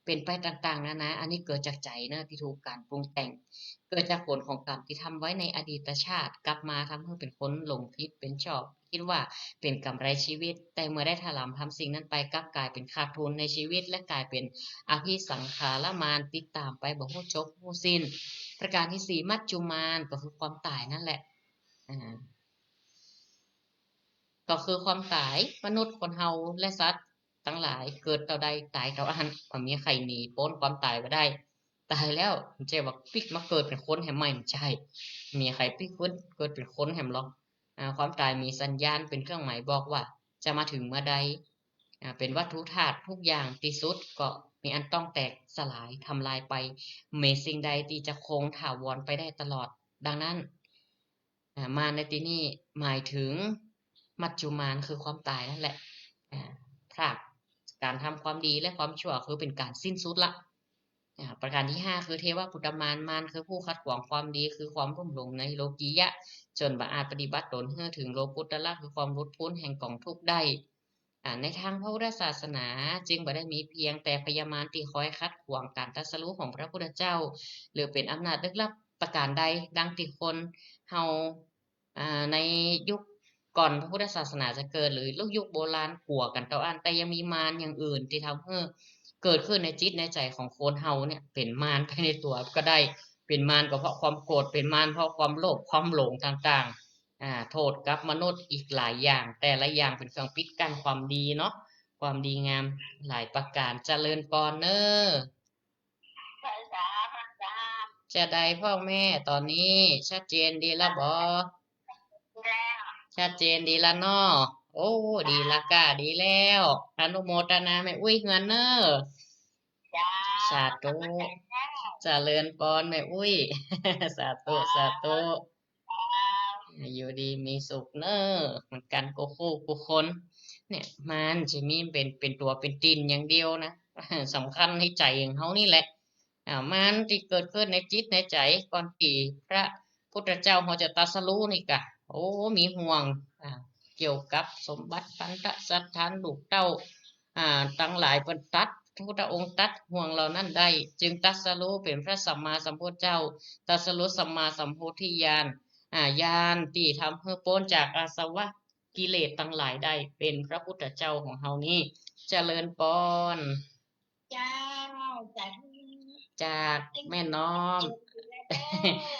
ເປັນໄປຕ່າງໆນານາ ອັນນີ້ເກີດຈາກໃຈເນາະ ທີ່ຖືກການປຸງແຕ່ງ ເກີດຈາກຜົນຂອງກຳທີ່ທຳໄວ້ໃນອະດີດຕະຊາດ ກັບມາທຳໃຫ້ເປັນຄົນຫຼົງຜິດເປັນຊອບ ຄິດວ່າເປັນກຳໄລຊີວິດ ແຕ່ເມື່ອໄດ້ຖະຫຼຳທຳສິ່ງນັ້ນໄປ ກັບກາຍເປັນຂາດທຶນໃນຊີວິດ ແລະ ກາຍເປັນອະພິສັງຂາລະມານ ຕິດຕາມໄປບໍ່ຮູ້ຈົບຮູ້ສິ້ນ. ປະການທີສີ່ ມັດຈຸມານ ກໍຄືຄວາມຕາຍນັ້ນແຫຼະ ອາ ກໍຄືຄວາມຕາຍ ມະນຸດຄົນເຮົາ ແລະ ສັດ ທັງຫຼາຍເກີດເທົ່າໃດຕາຍເທົ່ານັ້ນ ບໍ່ມີໃຜໜີພົ້ນຄວາມຕາຍບໍ່ໄດ້ ຕາຍແລ້ວ ບໍ່ໃຊ່ວ່າປິກມາເກີດເປັນຄົນໃຫ້ໃໝ່ ບໍ່ໃຊ່ ມີໃຜປິກຟື້ນເກີດເປັນຄົນໃຫ້ມັນຫຼອກ ອາ ຄວາມຕາຍມີສັນຍານເປັນເຄື່ອງໝາຍບອກວ່າຈະມາເຖິງເມື່ອໃດ ອາ ເປັນວັດຖຸທາດ ທຸກຢ່າງທີ່ສຸດກໍມີອັນຕ້ອງແຕກສະຫຼາຍ ທຳລາຍໄປ ມີສິ່ງໃດທີ່ຈະຄົງຖາວອນໄປໄດ້ຕະຫຼອດ ດັ່ງນັ້ນ ອາ ມານໃນທີ່ນີ້ໝາຍເຖິງມັດຈຸມານ ຄືຄວາມຕາຍນັ້ນແຫຼະ ອາ ພາກການທຳຄວາມດີ ແລະ ຄວາມຊົ່ວ ຄືເປັນການສິ້ນສຸດລະ ອາ ປະການທີຫ້າ ຄືເທວະປຸດຕະມານ ມານຄືຜູ້ຂັດຂວາງຄວາມດີ ຄືຄວາມລຸ່ມຫຼົງໃນໂລກີຍະ ຈົນບໍ່ອາດປະຕິບັດຕົນໃຫ້ເຖິງໂລກຸດຕະລະ ຄືຄວາມຫຼຸດພົ້ນແຫ່ງກອງທຸກໄດ້. ອາ ໃນທາງພະພຸດທະສາສະໜາຈຶ່ງບໍ່ໄດ້ມີພຽງແຕ່ພະຍາມານທີ່ຄອຍຂັດຂວາງການຕັດສະຮູ້ຂອງພະພຸດທະເຈົ້າ ຫຼື ເປັນອຳນາດລຶກລັບປະການໃດ ດັ່ງທີ່ຄົນເຮົາ ອາ ໃນຍຸກກ່ອນພະພຸດທະສາສະໜາຈະເກີດ ຫຼື ຍຸກໂບລານກົວກັນເທົ່ານັ້ນ ແຕ່ຍັງມີມານຢ່າງອື່ນທີ່ທຳໃຫ້ເກີດຂຶ້ນໃນຈິດໃນໃຈຂອງຄົນເຮົາເນີ້ຍ ເປັນມານໄປໃນຕົວກໍໄດ້ ເປັນມານກໍເພາະຄວາມໂກດ ເປັນມານເພາະຄວາມໂລບ ຄວາມຫຼົງຕ່າງໆ ອາ ໂທດກັບມະນຸດອີກຫຼາຍຢ່າງ ແຕ່ລະຢ່າງເປັນເຄື່ອງປິດກັ້ນຄວາມດີເນາະ ຄວາມດີງາມຫຼາຍປະການ ຈະເລີນປອນເນີ. ຈະໄດ້ພໍ່ແມ່ຕອນນີ້ ຊັດເຈນດີລະບໍ່? ຊັດເຈນດີລະເນາະ? ໂອ້ ດີລະກະ ດີແລ້ວ ອະນຸໂມທະນາແມ່ອຸ້ຍເຮືອນເນີ. ສາທຸ ຈະເລີນປອນແມ່ອຸ້ຍ ສາທຸ ສາທຸ ຢູ່ດີມີສຸກເນີ ເໝືອນກັນທຸກຜູ້ທຸກຄົນ ເນີ້ຍ ມານຊິມີເປັນ ເປັນຕົວເປັນຕິນຢ່າງດຽວນະ ສຳຄັນໃນໃຈຂອງເຮົານີ້ແຫຼະ ອາ ມານທີ່ເກີດຂຶ້ນໃນຈິດໃນໃຈ ກ່ອນທີ່ພະພຸດທະເຈົ້າເຮົາຈະຕັດສະຮູ້ນີ້ກະ ໂອ້ ມີຫ່ວງ ອາ ກ່ຽວກັບສົມບັດ ພັນທະສັດຖານ ລູກເຕົ້າ ອາ ທັງຫຼາຍ ເພິ່ນຕັດ ພະພຸດທະອົງຕັດຫ່ວງເຫຼົ່ານັ້ນໄດ້ ຈຶ່ງຕັດສະຮູ້ເປັນພະສຳມາສຳພຸດທະເຈົ້າ ຕັດສະຮູ້ສຳມາສຳໂພທິຍານ ອາ ຍານທີ່ທຳໃຫ້ພົ້ນຈາກອາສະວະ ກິເລດທັງຫຼາຍໄດ້ ເປັນພະພຸດທະເຈົ້າຂອງເຮົານີ້. ຈະເລີນປອນ. ເຈົ້າ ສາທຸ. ຈາກແມ່ນ້ອງ.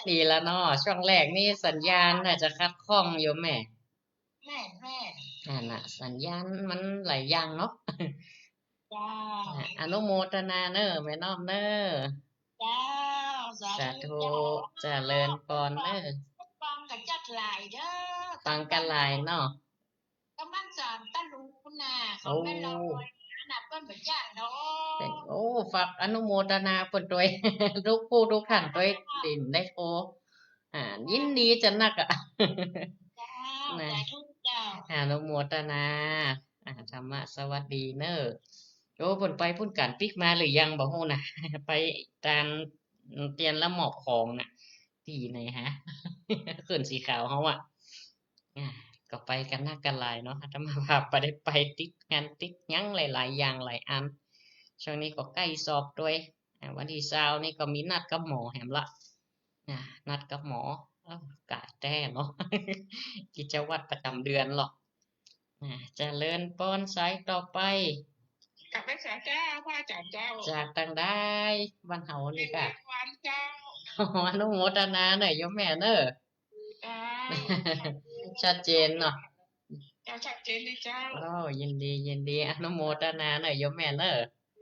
ດີລະເນາະ ຊ່ວງແລກນີ້ສັນຍານໜ້າຈະຂັດຂ້ອງຢູ່ແມ່. ແມ່ນໆ ຫັ້ນນະ ສັນຍານມັນຫຼາຍຢ່າງເນາະ. ເຈົ້າ ອະນຸໂມທະນາເນີແມ່ນ້ອງເນີ. ເຈົ້າ ສາທຸ ສາທຸ ເຈົ້າ ຈະເລີນປອນເນີ. ຟັງກັນຈັກຫຼາຍເດີ ຟັງກັນຫຼາຍເນາະ. ກຳລັງສອນຕະລຸພຸ້ນນະ ຂອງແມ່ນ້ອງ ໂອ້ ອັນນັ້ນເພິ່ນບໍ່ຈ້າງດອກ. ໂອ້ ຝາກອະນຸໂມທະນາເພິ່ນດ້ວຍ ທຸກຜູ້ທຸກທ່ານດ້ວຍຕິນໄດ້ໂອ ອ່າ ຍິນດີຈະນັກອະ. ເຈົ້າ ນະ ສາທຸເຈົ້າ ອະນຸໂມທະນາ. ອ່າ ທຳມະສະຫວັດດີເນີ. ໂອ້ ເພິ່ນໄປພຸ້ນການປິກມາຫຼືຍັງບໍ່ຮູ້ນະ ໄປຕາມ ຕຽນລະມອບຂອງນະ ທີ່ໃນຫາ ຂຶ້ນສີຂາວເຮົາອະ. ອ່າ ກໍໄປກັນນັກກັນຫຼາຍເນາະ ອາດຕະມາພາບໄປໄດ້ໄປຕິດງານຕິດຫຍັງຫຼາຍໆຢ່າງຫຼາຍອັນ. ຊ່ວງນີ້ກໍໃກ້ສອບດ້ວຍ ອ່າ ວັນທີຊາວນີ້ກໍມີນັດກັບໝໍແຮມລະ ອ່າ ນັດກັບໝໍ. ເອີ ກາຍແຕ່ເນາະ ກິດຈະວັດປະຈຳເດືອນເນາະ. ອ່າ ຈະເລີນປອນ ສາຍຕໍ່ໄປ. ກັບໄປສາເຈົ້າ ພະອາຈານເຈົ້າ. ຈາກທາງໃດ? ບ້ານເຮົານີ້ກະ ເມືອງເຊວານເຈົ້າ. ອໍ ອະນຸໂມທະນາເນີ ໂຍມແມ່ເນີ. ເຈົ້າ ຊັດເຈນເນາະ. ເຈົ້າ ຊັດເຈນເລີຍເຈົ້າ. ໂອ້ ຍິນດີ ຍິນດີ ອະນຸໂມທະນາເນີ ໂຍມແມ່ເນີ.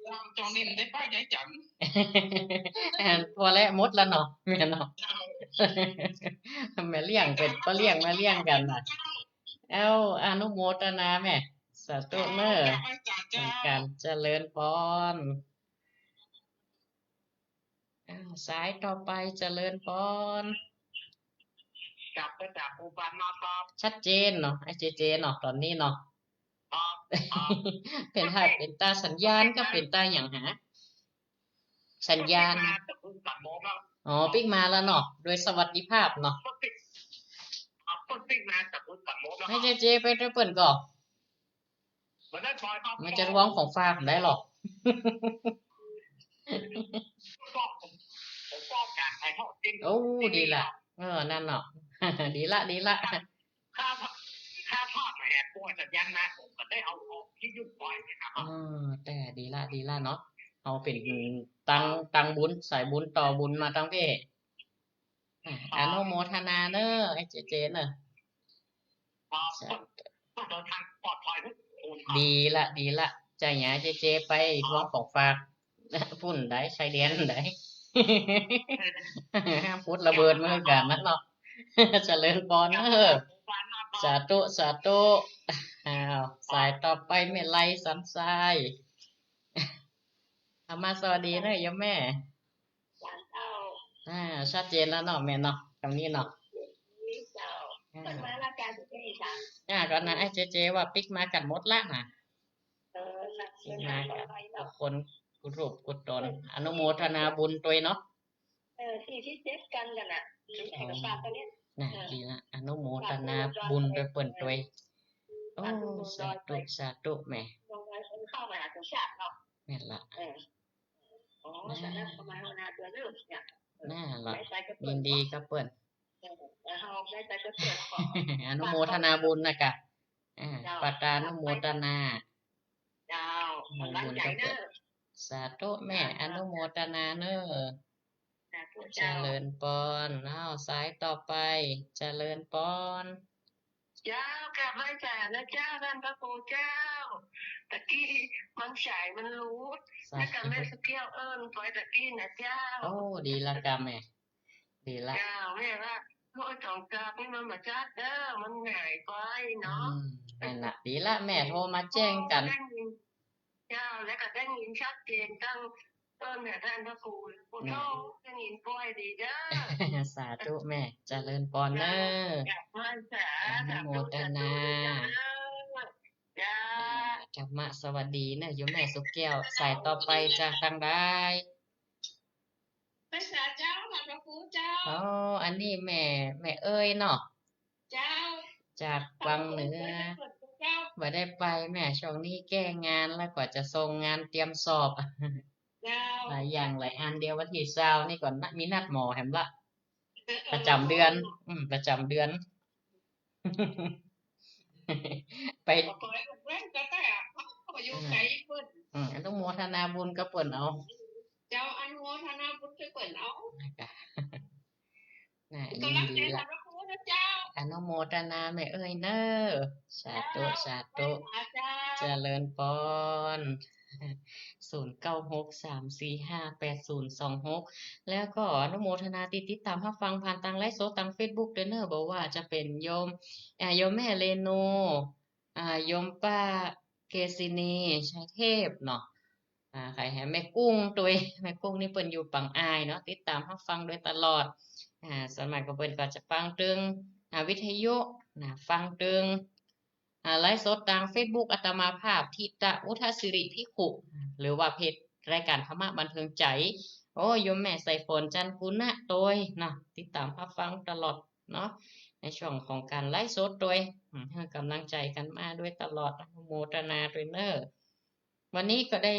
ເຈົ້າ ຊ່ວງນີ້ມັນໄດ້ໄປໄດ້ຈັງ ພໍແລ້ວ ໝົດແລ້ວເນາະ ແມ່ນເນາະ. ເຈົ້າ ແມ່ລ້ຽງເປັນພໍ່ລ້ຽງແມ່ລ້ຽງກັນນະ. ເຈົ້າ ເອົ້າ ອະນຸໂມທະນາແມ່ ສາທຸເນີ. ເຈົ້າ ເຈົ້າ ເຈົ້າ ເປັນການຈະເລີນປອນ. ອ່າ ສາຍຕໍ່ໄປ ຈະເລີນປອນ. ຈັບໄປຈາກຄູບານອກອອກ ຊັດເຈນເນາະ ໄອ້ເຈເຈເນາະ ຕອນນີ້ເນາະ. ເປັນຫາເປັນຕາສັນຍານກັບເປັນຕາຫຍັງຫາ? ສັນຍານ. ອໍ ປິກມາແລ້ວເນາະ ໂດຍສະຫວັດດີພາບເນາະ. ໃຫ້ເຈເຈໄປແຕ່ເພິ່ນກໍ ມັນຈະທວງຂອງຝາກໄດ້ເນາະ. ໂອ້ ດີລະ ເອີ ນັ້ນເນາະ ດີລະ ດີລະ. ເອີ ແຕ່ດີລະ ດີລະເນາະ ເຮົາເປັນຕັ້ງ ຕັ້ງບຸນ ສາຍບຸນຕໍ່ບຸນມາຕັ້ງແຕ່ ອາ ອະນຸໂມທະນາເນີ ໄອ້ເຈເຈເນີ. ດີລະ ດີລະ ຈະຫຍັງເຈເຈໄປທວງຂອງຝາກພຸ້ນໃດ໋ ຊາຍແດນໃດ໋ ພຸດລະເບີດເໝືອນກັນນັ້ນເນາະ. ຈະເລີນປອນເນີ ສາທຸ ສາທຸ. ອ້າວ ສາຍຕໍ່ໄປ ແມ່ໄລ ສັນຊາຍ. ທຳມະສະຫວັດດີເນີໂຍມແມ່. ເຈົ້າ ອ່າ ຊັດເຈນແລ້ວເນາະແມ່ເນາະ ຄຳນີ້ເນາະ. ເຈົ້າ ອ່າ ເພິ່ນມາລາຍການທີ່ນີ້ຈ້າ ອ່າ ກໍນັ້ນ ອ້າຍເຈເຈວ່າປິກມາກັນໝົດລະນະ. ເອີ ປິກມາກັນທຸກຄົນ ທຸກຮູບທຸກຕົນ ອະນຸໂມທະນາບຸນດ້ວຍເນາະ. ເອີ ສີ່ສິບເຈັດກັນຫັ້ນນະ ເອີ ນະ ດີລະ ອະນຸໂມທະນາບຸນດ້ວຍເພິ່ນດ້ວຍ. ໂອ້ ສາທຸ ສາທຸແມ່. ແມ່ນລະ ເອີ ນະ ຍິນດີກັບເພິ່ນ ເອີ ເຮົາໄດ້ໄປກັບເພິ່ນ ອະນຸໂມທະນາບຸນນະກະ ອ່າ ປະທານອະນຸໂມທະນາ. ເຈົ້າ ອະນຸໂມທະນາບຸນກັບເພິ່ນ ສາທຸແມ່ ອະນຸໂມທະນາເນີ. ສາທຸ ຈະເລີນປອນ. ອ້າວ ສາຍຕໍ່ໄປ ຈະເລີນປອນ. ເຈົ້າ ກາບໄຫວ້ສານະເຈົ້າ ທ່ານພະຄູເຈົ້າ. ຕະກີ້ມັນສາຍມັນຫຼຸດ ແລ້ວກະແມ່ສະແກ້ວເອີ້ນຂ້ອຍຕະກີ້ນະເຈົ້າ. ໂອ້ ດີລະກະແມ່ ດີລະ ເຈົ້າ. ແມ່ວ່າ ໂທສອງຈາກນີ້ມັນບໍ່ຈັດເດີ ມັນຫງາຍໄປເນາະ. ອືມ ແມ່ນລະ ດີລະ ແມ່ໂທມາແຈ້ງກັນ. ເຈົ້າ ແລ້ວກໍໄດ້ຍິນຊັດເຈນ ຕັ້ງຕົ້ນໃຫ້ທ່ານພະຄູ ຜູ້ເຖົ້າໄດ້ຍິນປ່ອຍດີເດີ. ສາທຸແມ່ ຈະເລີນປອນເດີ. ອະນຸໂມທະນາ ເຈົ້າ ທຳມະສະຫວັດດີເນີໂຍມແມ່ສຸກແກ້ວ. ສາຍຕໍ່ໄປຈາກທາງໃດ? ພາສາເຈົ້າ ທ່ານພະຄູເຈົ້າ. ອໍ ອັນນີ້ແມ່ ແມ່ເອີຍເນາະ. ເຈົ້າ ຈາກວັງເໜືອ. ບໍ່ໄດ້ໄປແມ່ ຊ່ວງນີ້ແກ້ງານ ແລ້ວກວ່າຈະສົ່ງງານຕຽມສອບ. ເຈົ້າ ຫຼາຍຢ່າງຫຼາຍອັນ. ດຽວວັນທີຊາວນີ້ກໍນະ ມີນັດໝໍແຮມລະ ເອີ ປະຈຳເດືອນ. ເອີ ອືມ ປະຈຳເດືອນ. ໄປ ຂໍໃຫ້ລູກຫຼານກະໄດ້ ເຮົາກໍຢູ່ໄກເພິ່ນ. ອືມ ອະນຸໂມທະນາບຸນກັບເພິ່ນເອົາ. ເຈົ້າ ອະນຸໂມທະນາບຸນກັບເພິ່ນເອົາ. ນະ ຍິນດີລະ ອະນຸໂມທະນາແມ່ເອີຍເດີ. ສາທຸ ສາທຸ ເຈົ້າ ຈະເລີນພອນ. ສູນເກົ້າຫົກສາມສີ່ຫ້າແປດສູນສອງຫົກ ແລ້ວກໍອະນຸໂມທະນາທີ່ຕິດຕາມຮັບຟັງຜ່ານທາງໄລຟ໌ສົດທາງເຟສບຸກເດີເນີ. ບໍ່ວ່າຈະເປັນໂຍມ ອາ ໂຍມແມ່ເລໂນ ອາ ໂຍມປ້າເກຊິນີ ໄຊເທບເນາະ. ອາ ໃຜແຮ ແມ່ກຸ້ງ ໂດຍ ແມ່ກຸ້ງນີ້ເພິ່ນຢູ່ປາງອາຍເນາະ ຕິດຕາມຮັບຟັງໂດຍຕະຫຼອດ. ອາ ສ່ວນມາກກໍເພິ່ນກໍຈະຟັງເຖິງ ອາ ວິທະຍຸນະ ຟັງເຖິງ ອາ ໄລຟ໌ສົດທາງເຟສບຸກ ອາດຕະມາພາບ ທິດຕະ ອຸທະສິລິພິກຂຸ ຫຼືວ່າເພຈລາຍການທຳມະບັນເທີງໃຈ. ໂອ້ ໂຍມແມ່ສາຍຝົນ ຈັນກຸນະ ໂດຍເນາະ ຕິດຕາມຮັບຟັງຕະຫຼອດເນາະ ໃນຊ່ວງຂອງການໄລຟ໌ສົດໂດຍ ອາ ໃຫ້ກຳລັງໃຈກັນມາໂດຍຕະຫຼອດ ອະນຸໂມທະນາໂດຍເນີ. ວັນນີ້ກໍໄດ້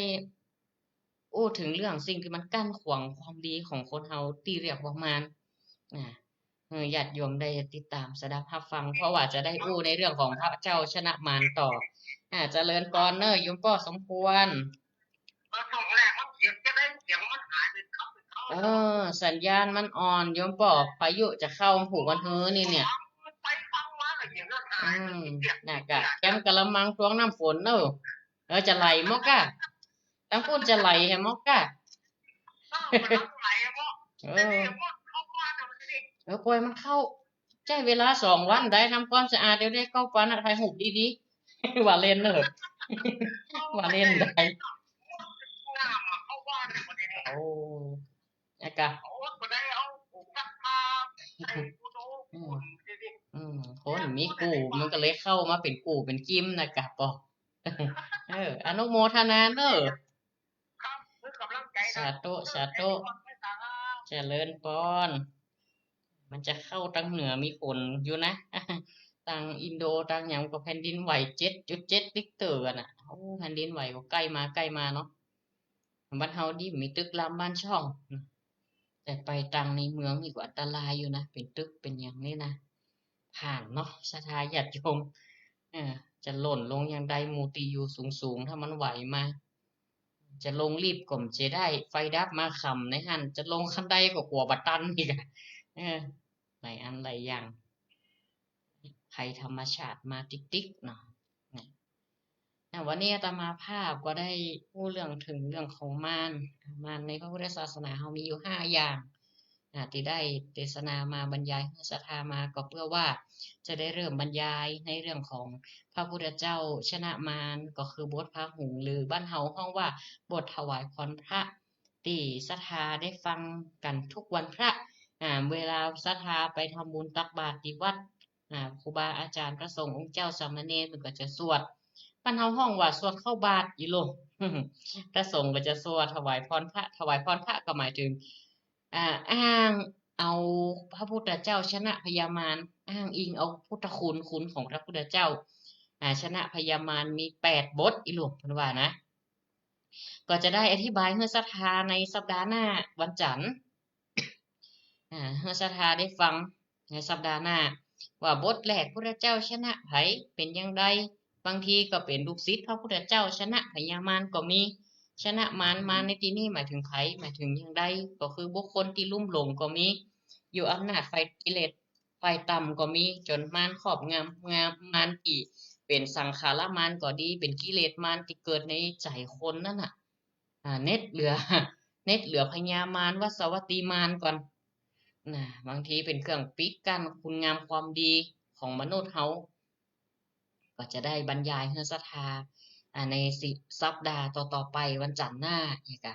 ໂອ້ ເຖິງເລື່ອງສິ່ງທີ່ມັນກັ້ນຂວາງຄວາມດີຂອງຄົນເຮົາທີ່ຮຽກວ່າມານ ອາ ໃຫ້ຍາດໂຍມໄດ້ຕິດຕາມສະດັບຮັບຟັງ ເພາະວ່າຈະໄດ້ຮູ້ໃນເລື່ອງຂອງພະເຈົ້າຊະນະມານຕໍ່. ອາ ຈະເລີນພອນເນີ ໂຍມພໍ່ສົມຄວນ. ເອີ ສັນຍານມັນອ່ອນ ໂຍມພໍ່ ພາຍຸຈະເຂົ້າຫູກັນເຮີນີ້ ອືມ ນະກະ ກຽມກະລະມັງຕວງນ້ຳຝົນເນີ. ເອີ ຈະໄຫຼໝໍກະ ທາງພຸ້ນຈະໄຫຼແຮມອກກະ ເອີ ເອີ ປ່ອຍມັນເຂົ້າ ໃຊ້ເວລາສອງວັນໄດ້ ທຳຄວາມສະອາດ ດຽວໄດ້ເຂົ້າປານະ ຖ່າຍຮູບດີໆ ວ່າເລ່ນເນີ ວ່າເລ່ນໄດ໋. ໂອ້ ອາກາດ ອືມ ອືມ ຄົນມີກູ່ ມັນກໍເລີຍເຂົ້າມາເປັນກູ່ເປັນກິມນະກະປອ. ເອີ ອະນຸໂມທະນາເນີ. ສາທຸ ສາທຸ ຈະເລີນພອນ. ມັນຈະເຂົ້າທາງເໜືອມີຝົນຢູ່ນະ ທາງອິນໂດ ທາງຫຍັງກໍແຜ່ນດິນໄຫວເຈັດຈຸດເຈັດລິກເຕີຫັ້ນນະ. ໂອ້ ແຜ່ນດິນໄຫວກໍໃກ້ມາ ໃກ້ມາເນາະ. ບ້ານເຮົານີ້ມີຕຶກລາມບ້ານຊ່ອງ ແຕ່ໄປຕ່າງໃນເມືອງນີ້ກໍອັນຕະລາຍຢູ່ນະ ເປັນຕຶກເປັນຫຍັງນີ້ນະ. ຜ່ານເນາະ ສັດທາຍາດໂຍມ ເອີ ຈະຫຼົ່ນລົງຢ່າງໃດ ໝູ່ຕີຢູ່ສູງໆ ຖ້າມັນໄຫວມາ ຈະລົງລິບກໍບໍ່ເສຍໄດ້ ໄຟດັບມາຄ່ຳໃນຫັ້ນ ຈະລົງຄັນໄດກໍກົວບໍ່ຕັນອີກ ເອີ ຫຼາຍອັນຫຼາຍຢ່າງ ໄພທຳມະຊາດມາຕິກໆເນາະ. ນະ ວັນນີ້ອາດຕະມາພາບກໍໄດ້ຮູ້ເລື່ອງເຖິງເລື່ອງຂອງມານ ມານໃນພະພຸດທະສາສະໜາເຮົາມີຢູ່ຫ້າຢ່າງ ອາ ທີ່ໄດ້ເທດສະນາມາ ບັນຍາຍໃຫ້ສັດທາມາ ກໍເພື່ອວ່າຈະໄດ້ເລີ່ມບັນຍາຍໃນເລື່ອງຂອງພະພຸດທະເຈົ້າຊະນະມານ ກໍຄືບົດພາຫຸງ ຫຼື ບ້ານເຮົາຮ້ອງວ່າບົດຖວາຍພອນພະ ທີ່ສັດທາໄດ້ຟັງກັນທຸກວັນພະ ອາ ເວລາສັດທາໄປທຳບຸນຕັກບາດທີ່ວັດ ອາ ຄູບາອາຈານ ພະສົງ ອົງເຈົ້າ ສາມະເນນ ເພິ່ນກໍຈະສວດ ບ້ານເຮົາຮ້ອງວ່າສວດເຂົ້າບາດອີ່ໂລ. ພະສົງກໍຈະສວດຖວາຍພອນພະ ຖວາຍພອນພະກໍໝາຍເຖິງ ອາ ອ້າງເອົາພະພຸດທະເຈົ້າຊະນະພະຍາມານ ອ້າງອີງເອົາພຸດທະຄຸນ ຄຸນຂອງພະພຸດທະເຈົ້າ ອາ ຊະນະພະຍາມານມີແປດບົດອີ່ໂລ ເພິ່ນວ່ານະ. ກໍຈະໄດ້ອະທິບາຍເຮືອນສັດທາໃນສັບດາໜ້າວັນຈັນ ອາ ເຮືອນສັດທາໄດ້ຟັງໃນສັບດາໜ້າ ວ່າບົດແລກພຸດທະເຈົ້າຊະນະໃຜ ເປັນຢ່າງໃດ. ບາງທີກໍເປັນລູກສິດພະພຸດທະເຈົ້າຊະນະພະຍາມານກໍມີ ຊະນະມານ ມານໃນທີ່ນີ້ໝາຍເຖິງໃຜ ໝາຍເຖິງຢ່າງໃດ ກໍຄືບຸກຄົນທີ່ລຸ່ມຫຼົງກໍມີ ຢູ່ອຳນາດຝ່າຍກິເລດ ຝ່າຍຕ່ຳກໍມີ ຈົນມານຄອບງຳ ງຳ ມານທີ່ເປັນສັງຂາລະມານກໍດີ ເປັນກິເລດມານທີ່ເກີດໃນໃຈຄົນນັ້ນນະ ອາ ເນັດເຫຼືອ ເນັດເຫຼືອພະຍາມານ ວັດສະວັດຕີມານກ່ອນນະ ບາງທີເປັນເຄື່ອງປິດກັ້ນຄຸນງາມຄວາມດີຂອງມະນຸດເຮົາ. ກໍຈະໄດ້ບັນຍາຍເຮືອນສັດທາ ອາ ໃນສິ ສັບດາຕໍ່ໆໄປ ວັນຈັນໜ້ານີ້ກະ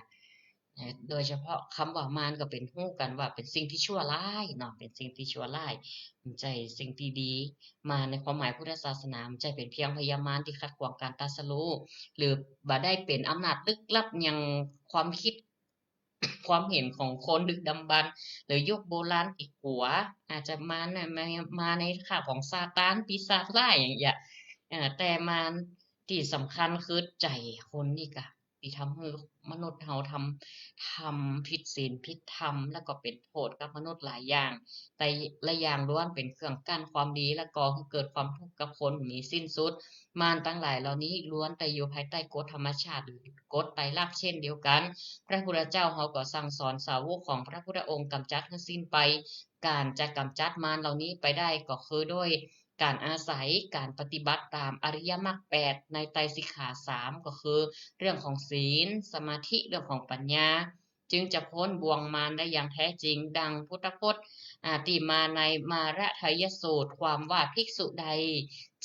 ໂດຍສະເພາະຄຳວ່າມານກໍເປັນ ຮູ້ກັນວ່າເປັນສິ່ງທີ່ຊົ່ວຮ້າຍເນາະ ເປັນສິ່ງທີ່ຊົ່ວຮ້າຍ ບໍ່ໃຊ່ສິ່ງທີ່ດີ. ມານໃນຄວາມໝາຍພຸດທະສາສະໜາ ບໍ່ໃຊ່ເປັນພຽງພະຍາມານທີ່ຂັດຂວາງການຕັດສະຮູ້ ຫຼື ບໍ່ໄດ້ເປັນອຳນາດລຶກລັບຫຍັງ ຄວາມຄິດ ຄວາມເຫັນຂອງຄົນດຶກດຳບັນ ຫຼື ຍຸກໂບລານທີ່ກົວ ອາດຈະມາໃນ ມາ ມາໃນຄາບຂອງຊາຕານ ປີສາດຮ້າຍຫຍັງເອຍ ເອີ ແຕ່ມານທີ່ສຳຄັນຄືໃຈຄົນນີ້ກະ ທີ່ທຳໃຫ້ມະນຸດເຮົາທຳ ທຳຜິດສິນຜິດທຳ ແລ້ວກໍເປັນໂທດກັບມະນຸດຫຼາຍຢ່າງ, ແຕ່ລະຢ່າງລ້ວນເປັນເຄື່ອງກັ້ນຄວາມດີ ແລ້ວກໍໃຫ້ເກີດຄວາມທຸກກັບຄົນມີສິ້ນສຸດ. ມານທັງຫຼາຍເຫຼົ່ານີ້ລ້ວນແຕ່ຢູ່ພາຍໃຕ້ກົດທຳມະຊາດ ຫຼື ກົດໄຕລັກເຊັ່ນດຽວກັນ. ພະພຸດທະເຈົ້າເຮົາກໍສັ່ງສອນສາວົກຂອງພະພຸດທະອົງກຳຈັດໃຫ້ສິ້ນໄປ. ການຈະກຳຈັດມານເຫຼົ່ານີ້ໄປໄດ້ກໍຄືດ້ວຍການອາໄສການປະຕິບັດຕາມອະລິຍະມັກແປດ ໃນໄຕສິກຂາສາມ ກໍຄືເລື່ອງຂອງສິນ, ສະມາທິ, ເລື່ອງຂອງປັນຍາ ຈຶ່ງຈະພົ້ນບ່ວງມານໄດ້ຢ່າງແທ້ຈິງ, ດັ່ງພຸດທະພົດ ອາ ທີ່ມາໃນມາລະໄທຍະສູດ ຄວາມວ່າ ພິກສຸໃດ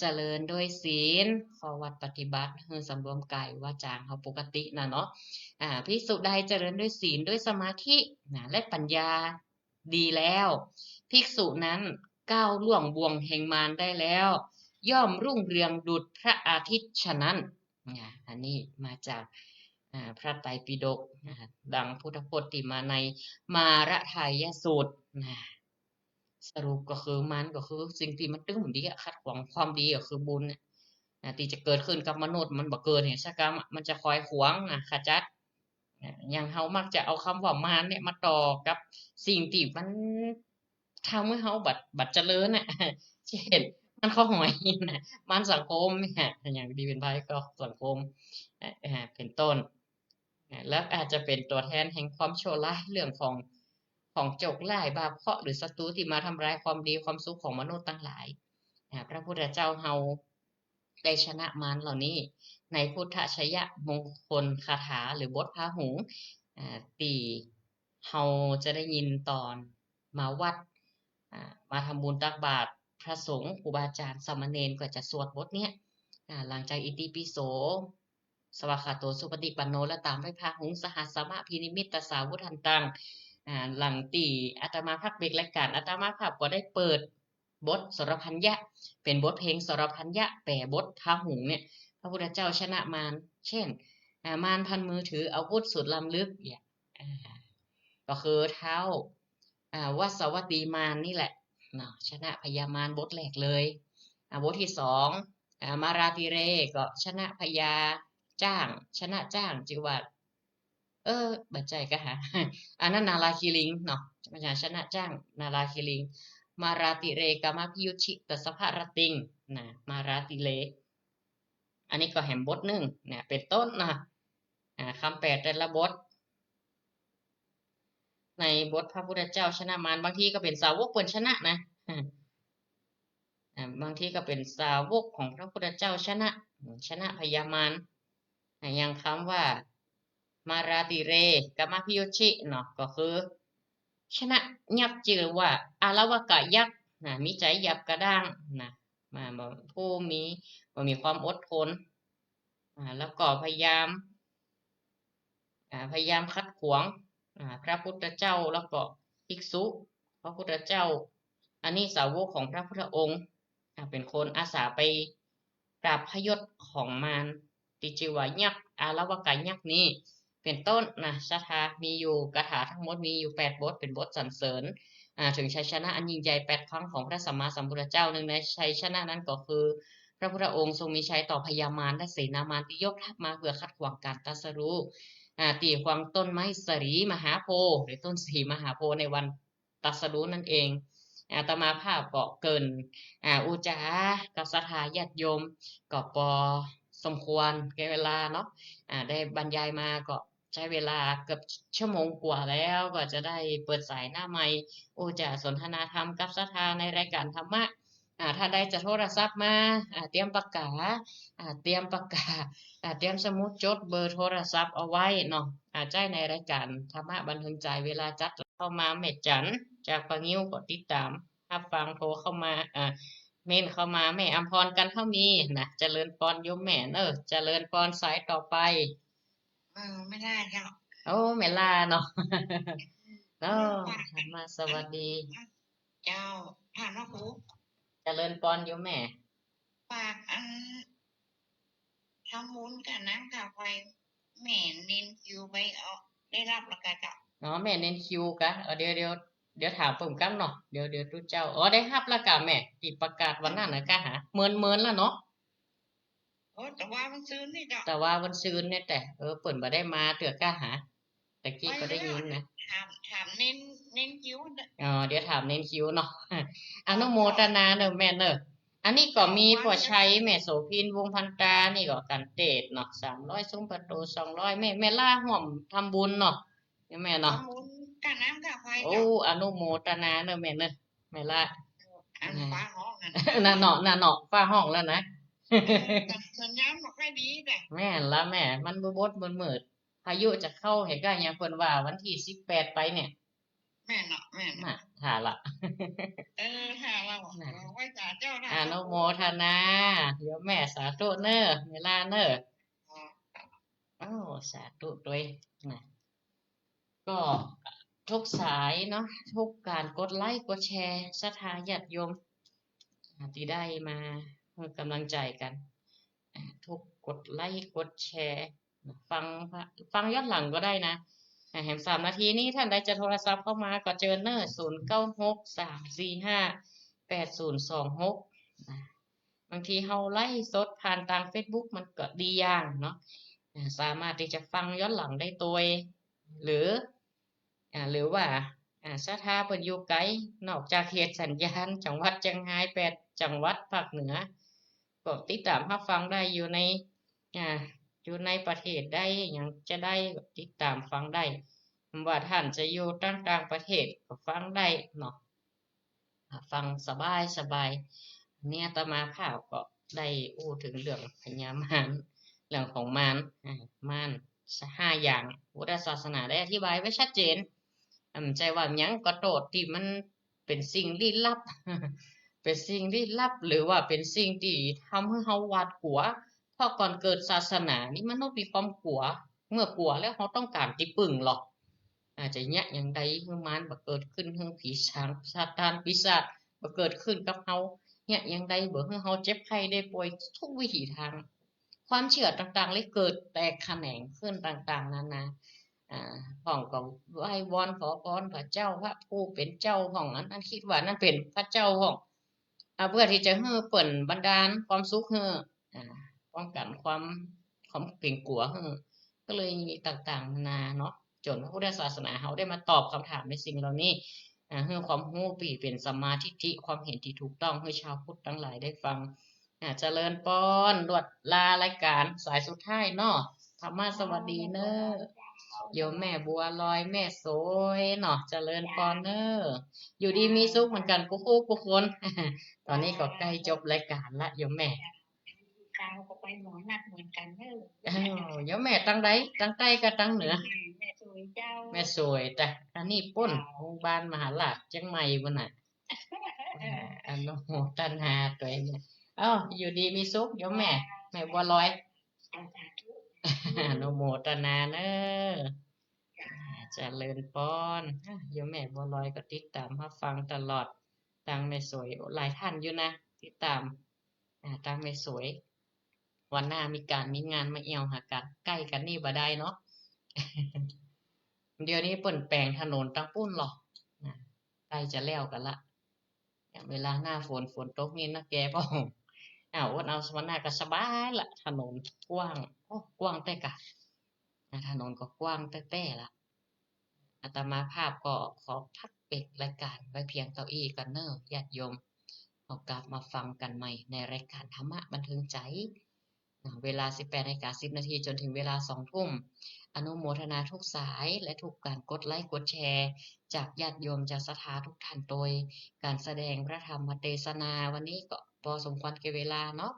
ຈະເລີນດ້ວຍສິນ, ຂໍ້ວັດປະຕິບັດ ຄືສຳລວມກາຍວາຈາເຮົາປົກກະຕິນະເນາະ, ອາ ພິກສຸໃດຈະເລີນດ້ວຍສິນ, ດ້ວຍສະມາທິນະ ແລະ ປັນຍາ ດີແລ້ວ, ພິກສຸນັ້ນກ້າວລ່ວງບ່ວງແຫ່ງມານໄດ້ແລ້ວ, ຍ່ອມຮຸ່ງເຮືອງດຸດພະອາທິດສະນັ້ນ. ອາ ອັນນີ້ມາຈາກ ອາ ພະໄຕປິດົກ ອາ ດັ່ງພຸດທະພົດທີ່ມາໃນມາລະໄທຍະສູດນະ. ສະຫຼຸບກໍຄື ມານກໍຄືສິ່ງທີ່ມັນຕຶງບໍ່ດີອະ, ຂັດຂວາງຄວາມດີກໍຄືບຸນນະ ອາ ທີ່ຈະເກີດຂຶ້ນກັບມະນຸດ, ມັນບໍ່ເກີດເຫດຊະກຳ, ມັນຈະຄອຍຂວາງນະ ຂະຈັດ. ອາ ຢ່າງເຮົາມັກຈະເອົາຄຳວ່າມານເນຍມາຕໍ່ກັບສິ່ງທີ່ມັນ ຖ້າເມື່ອເຮົາບັດ ບັດຈະເລີນນະ ເຊັ່ນ ມານເຂົ້າຫອຍນະ ມານສັງຄົມນະ ຢ່າງດີເປັນໄພກໍສັງຄົມ ອາ ເປັນຕົ້ນ. ອາ ແລ້ວອາດຈະເປັນຕົວແທນແຫ່ງຄວາມຊົ່ວຮ້າຍ ເລື່ອງຂອງ ຂອງໂຈກຮ້າຍ ບາບເຄາະ ຫຼື ສັດຕູທີ່ມາທຳລາຍຄວາມດີຄວາມສຸກຂອງມະນຸດທັງຫຼາຍ. ອາ ພະພຸດທະເຈົ້າເຮົາ ໄດ້ຊະນະມານເຫຼົ່ານີ້ໃນພຸດທະໄຊຍະມົງຄົນຄາຖາ ຫຼື ບົດພາຫຸງ ອາ ທີ່ເຮົາຈະໄດ້ຍິນຕອນມາວັດ ອາ ມາທຳບຸນຕັກບາດພະສົງ, ຄູບາອາຈານ, ສາມະເນນ ກໍຈະສວດບົດເນີ້ຍ. ອາ ຫຼັງຈາກອິຕິປິໂສ ສະວາຄາໂຕ ສຸປະຕິປັນໂນ ແລະ ຕາມດ້ວຍພາຫຸງ ສະຫັດສະມະພິນິມິດຕະສາວຸດທັນຕັງ. ອາ ຫຼັງທີ່ອາດຕະມາພາບເບກລາຍການ ອາດຕະມາພາບກໍໄດ້ເປີດ ບົດສະລະພັນຍະ ເປັນບົດເພງສະລະພັນຍະ ແປບົດພາຫຸງເນຍ ພະພຸດທະເຈົ້າຊະນະມານ ເຊັ່ນ ອາ ມານພັນມືຖືອາວຸດສຸດລ້ຳເລິກ ອາ ກໍຄືທ້າວ ອາ ວັດສະວັດດີມານນີ້ແຫຼະເນາະ ຊະນະພະຍາມານບົດແລກເລີຍ. ອາ ບົດທີສອງ ອາ ມາລາຕິເລ ກໍຊະນະພະຍາຈ້າງ ຊະນະຈ້າງ ຈື່ວ່າ ເອີ ບັດໃຈກະຫາ ອັນນັ້ນນາລາຄີລິງເນາະ ຊະນະຈ້າງນາລາຄີລິງ ມາລາຕິເລກາມາພິຍຸດຊິຕັດສະພະລະຕິງນະ ມາລາຕິເລ ອັນນີ້ກໍແຮມບົດໜຶ່ງນະ ເປັນຕົ້ນນະ. ອາ ຄຳແປແຕ່ລະບົດ ໃນບົດພະພຸດທະເຈົ້າຊະນະມານ ບາງທີກໍເປັນສາວົກເພິ່ນຊະນະນະ ອາ ບາງທີກໍເປັນສາວົກຂອງພະພຸດທະເຈົ້າຊະນະ ຊະນະພະຍາມານ. ອາ ຢ່າງຄຳວ່າ ມາລາຕິເລກາມາພິຍຸດຊິເນາະ ກໍຄືຊະນະຍັກຊື່ວ່າອາລະວະກະຍັກນະ ມີໃຈຫຍາບກະດ້າງນະ ມາ ບໍ່ ຜູ້ມີ ບໍ່ມີຄວາມອົດທົນ ອາ ແລ້ວກໍພະຍາຍາມ ອາ ພະຍາຍາມຂັດຂວາງ ອາ ພະພຸດທະເຈົ້າ ແລ້ວກໍພິກສຸ ພະພຸດທະເຈົ້າ ອັນນີ້ສາວົກຂອງພະພຸດທະອົງ ອາ ເປັນຄົນອາສາໄປປາບພະຍົດຂອງມານ ທີ່ຊື່ວ່າຍັກ ອາລະວະກະຍັກນີ້ ເປັນຕົ້ນນະ. ສາທາມີຢູ່ ກາຖາທັງໝົດມີຢູ່ແປດບົດ ເປັນບົດສັນເສີນ ອາ ເຖິງໄຊຊະນະອັນຍິ່ງໃຫຍ່ແປດຄັ້ງຂອງພະສຳມາສຳພຸດທະເຈົ້າ. ໜຶ່ງໃນໄຊຊະນະນັ້ນກໍຄື ພະພຸດທະອົງຊົງມີໄຊຕໍ່ພະຍາມານ ແລະ ເສນາມານທີ່ຍົກທັບມາເພື່ອຂັດຂວາງການຕັດສະຮູ້ ອາ ທີ່ຂວາງຕົ້ນໄມ້ສະຫຼີມະຫາໂພ ຫຼື ຕົ້ນສະຫຼີມະຫາໂພ ໃນວັນ ຕັດສະຮູ້ນັ້ນເອງ. ອາ ອາດຕະມາພາບກໍເກີ່ນ ອາ ອູຈາກັບສັດທາຍາດໂຍມກໍພໍສົມຄວນແກ່ເວລາເນາະ ອາ ໄດ້ບັນຍາຍມາກໍໃຊ້ເວລາເກືອບຊົ່ວໂມງກວ່າແລ້ວ ກໍຈະໄດ້ເປີດສາຍໜ້າໃໝ່ ອູຈາສົນທະນາທຳກັບສັດທາໃນລາຍການທຳມະ. ອາ ທ່ານໃດຈະໂທລະສັບມາ ອາ ຕຽມປາກກາ ອາ ຕຽມປາກກາ ອາ ຕຽມສະໝຸດຈົດເບີໂທລະສັບເອົາໄວ້ເນາະ ອາ ໃຊ້ໃນລາຍການທຳມະບັນເທີງໃຈ ເວລາຈັດເຂົ້າມາ ແມ່ຈັນຈາກປາງິ້ວກໍຕິດຕາມຮັບຟັງ ໂທເຂົ້າມາ ອາ ເມັ້ນເຂົ້າມາ ແມ່ອຳພອນ ກັນທະມີນະ ຈະເລີນປອນໂຍມແມ່ເນີ ຈະເລີນປອນ ສາຍຕໍ່ໄປ. ເອີ ແມ່ລ່າເຈົ້າ. ໂອ້ ແມ່ລ່າເນາະ ເນາະ ເອີ ມາສະຫວັດດີ. ເຈົ້າ ຜ່ານມາພູ ຈະເລີນປອນໂຍມແມ່. ຝາກອັນທຳບຸນກັບນ້ຳກາໄຟ ແມ່ເນນຄິວໄປເອົາ ໄດ້ຮັບແລ້ວກະເຈົ້າ. ເນາະ ແມ່ເນນຄິວກະ ເອີ ດຽວ ດຽວ ດຽວຖາມເພິ່ນກ່ອນເນາະ ດຽວ ດຽວຕຸເຈົ້າ. ອໍ ໄດ້ຮັບແລ້ວກະແມ່ ທີ່ປະກາດວັນນັ້ນນະກະຫາ ເມີນ ເມີນລະເນາະ. ໂອ້ ຕາວາວັນຊືນນີ້ເຈົ້າ ຕາວາວັນຊືນນີ້ແຕ່ ເອີ ເພິ່ນບໍ່ໄດ້ມາເທື່ອກະຫາ ແຕ່ກີ້ກໍໄດ້ຍິນນະ ຖາມ ຖາມເນນ ເນນຄິວ ອໍ ດຽວຖາມເນນຄິວເນາະ ອະນຸໂມທະນາເດີແມ່ເດີ. ອັນນີ້ກໍມີພໍ່ໄຊ ແມ່ໂສພິນ ວົງພັນຕາ ນີ້ກໍກັນເຕດເນາະ ສາມຮ້ອຍ ຊຸມປະຕູ ສອງຮ້ອຍ ແມ່ ແມ່ລາຮ່ວມທຳບຸນເນາະ ແມ່ເນາະ ທຳບຸນຄ່ານ້ຳຄ່າໄຟ ໂອ້ ເຈົ້າ ອະນຸໂມທະນາເດີແມ່ເດີ ແມ່ລາ ອັນຟ້າຮ້ອງນັ້ນ ນັ້ນເນາະ ນັ້ນເນາະ ຟ້າຮ້ອງແລ້ວນະ ເອີ ສັນ ສັນຍານບໍ່ຄ່ອຍດີເດ້ ແມ່ນລະແມ່ ມັນມືດໆມືດໆ ພາຍຸຈະເຂົ້າໃຫ້ໃກ້ຫຍັງ ເພິ່ນວ່າວັນທີສິບແປດໄປນີ້ ແມ່ນເນາະ ແມ່ນ ນະ ຖ້າລະ ເອີ ຖ້າລະ ນະ ໄວ້ຖ້າເຈົ້າ ອະນຸໂມທະນາ ໂຍມແມ່ ສາທຸເນີ ເວລາເນີ ໂອ້ ສາທຸໂດຍນະ ກໍທຸກສາຍເນາະ ທຸກການກົດໄລກົດແຊ ສັດທາຍາດໂຍມ ອາ ທີ່ໄດ້ມາໃຫ້ກຳລັງໃຈກັນ ອາ ທຸກກົດໄລກົດແຊ ຟັງ ຟັງຍ້ອນຫຼັງກໍໄດ້ນະ ອາ ແຮມສາມນາທີນີ້ ທ່ານໃດຈະໂທລະສັບເຂົ້າມາກໍເຊີນເນີ ສູນເກົ້າຫົກ ສາມສີ່ຫ້າ ແປດສູນສອງຫົກ ອາ ບາງທີເຮົາໄລຟ໌ສົດຜ່ານທາງເຟສບຸກ ມັນກໍດີຢ່າງເນາະ ອາ ສາມາດທີ່ຈະຟັງຍ້ອນຫຼັງໄດ້ໂດຍ ຫຼື ອາ ຫຼືວ່າ ອາ ສັດທາເພິ່ນຢູ່ໄກ ນອກຈາກເຂດສັນຍານ ຈັງຫວັດຈຽງຮາຍ ແປດຈັງຫວັດພາກເໜືອ ກໍຕິດຕາມຮັບຟັງໄດ້ຢູ່ໃນ ອາ ຢູ່ໃນປະເທດໃດ ຫຍັງຈະໄດ້ ຕິດຕາມຟັງໄດ້ ບໍ່ວ່າທ່ານຈະຢູ່ຕ່າງໆປະເທດກໍຟັງໄດ້ເນາະ ຟັງສະບາຍໆ. ນີ້ອາດຕະມາພາບກໍໄດ້ເວົ້າເຖິງເລື່ອງພະຍາມານ ເລື່ອງຂອງມານ ອາ ມານ ຫ້າຢ່າງ ພຸດທະສາສະໜາໄດ້ອະທິບາຍໄວ້ຊັດເຈນ ອາ ບໍ່ໃຊ່ວ່າຫຍັງກໍໂຕດທີ່ມັນເປັນສິ່ງລີ້ລັບ ເປັນສິ່ງລີ້ລັບ ຫຼືວ່າເປັນສິ່ງທີ່ທຳໃຫ້ເຮົາຫວາດກົວ ເພາະກ່ອນເກີດສາສະໜານີ້ມະນຸດມີຄວາມກົວ ເມື່ອກົວແລ້ວເຮົາຕ້ອງການທີ່ປຶ້ງເນາະ ອາ ຈະຍະຫຍັງໃດ ເຮືອມານບໍ່ເກີດຂຶ້ນ ເຮືອຜີສາງ ຊາຕານປີສາດບໍ່ເກີດຂຶ້ນກັບເຮົາ ຍະຫຍັງໃດບໍ່ໃຫ້ເຮົາເຈັບໄຂ້ໄດ້ປ່ວຍ ທຸກວິຖີທາງ ຄວາມເຊື່ອຕ່າງໆເລີຍເກີດແຕກຂະແໜງຂຶ້ນຕ່າງໆນານາ ອາ ພ້ອມກັບໄຫວ້ວອນຂໍພອນພະເຈົ້າ ພະຜູ້ເປັນເຈົ້າ ພ້ອມອັນ ອັນຄິດວ່ານັ້ນເປັນພະເຈົ້າ ພ້ອມ ອາ ເພື່ອທີ່ຈະໃຫ້ເພິ່ນບັນດານຄວາມສຸກໃຫ້ ອາ ປ້ອງກັນຄວາມ ຄວາມເກງກົວໃຫ້ ກໍເລີຍມີຕ່າງໆນານາເນາະ ຈົນພະພຸດທະສາສະໜາເຮົາໄດ້ມາຕອບຄຳຖາມໃນສິ່ງເຫຼົ່ານີ້ ອາ ໃຫ້ຄວາມຮູ້ທີ່ເປັນສຳມາທິດຖິ ຄວາມເຫັນທີ່ຖືກຕ້ອງ ໃຫ້ຊາວພຸດທັງຫຼາຍໄດ້ຟັງ ອາ ຈະເລີນປອນ ລວດລາລາຍການສາຍສຸດທ້າຍເນາະ ທຳມະສະຫວັດດີເນີ ໂຍມແມ່ບົວລອຍ ແມ່ໂສຍເນາະ ຈະເລີນປອນເນີ ຢູ່ດີມີສຸກເໝືອນກັນທຸກຜູ້ທຸກຄົນ ຕອນນີ້ກໍໃກ້ຈົບລາຍການລະໂຍມແມ່ ເຊົ້າກໍໄປໝໍນັດເໝືອນກັນເດີ ເອີ ໂຍມແມ່ທາງໃດ ທາງໃຕ້ກັບທາງເໜືອ ແມ່ໂສຍເຈົ້າ ແມ່ໂສຍ ແຕ່ອັນນີ້ປຸ້ນ ໂຮງບານມະຫາລາດຈຽງໃໝ່ພຸ້ນນະ ອາ ອະນຸໂມທະນາໂດຍ ເອົ້າ ຢູ່ດີມີສຸກໂຍມແມ່ ແມ່ບົວລອຍ ອາ ສາທຸ ອະນຸໂມທະນາເນີ ຈະເລີນປອນ ອາ ໂຍມແມ່ບົວລອຍກໍຕິດຕາມຮັບຟັງຕະຫຼອດ ທາງແມ່ໂສຍ ໂອ້ ຫຼາຍທ່ານຢູ່ນະ ຕິດຕາມ ອາ ທາງແມ່ໂສຍ ວັນໜ້າມີການມີງານມາແອວຫາກັນ ໃກ້ກັນນີ້ບໍ່ໄດ້ເນາະ ດຽວນີ້ເພິ່ນແປງຖະໜົນທາງປຸ້ນເລາະ ໃກ້ຈະແລ້ວກັນລະ ເວລາໜ້າຝົນ ຝົນຕົກນີ້ນະແກ ອາ ອົດເອົາ ວັນໜ້າກໍສະບາຍລະ ຖະໜົນກວ້າງ ໂອ້ ກວ້າງແທ້ກະ ອາ ຖະໜົນກໍກວ້າງແທ້ໆລະ ອາດຕະມາພາບກໍຂໍພັກປິດລາຍການໄວ້ພຽງເທົ່ານີ້ກ່ອນເນີ ຍາດໂຍມ ເຮົາກັບມາຟັງກັນໃໝ່ໃນລາຍການທຳມະບັນເທີງໃຈ ເວລາສິບແປດນາລິກາສິບນາທີ ຈົນເຖິງເວລາສອງທຸ່ມ ອະນຸໂມທະນາທຸກສາຍ ແລະ ທຸກການກົດໄລກົດແຊ ຈາກຍາດໂຍມ ຈາກສັດທາທຸກທ່ານໂດຍ ການສະແດງພະທຳມະເທສະນາວັນນີ້ກໍພໍສົມຄວນແກ່ເວລາເນາະ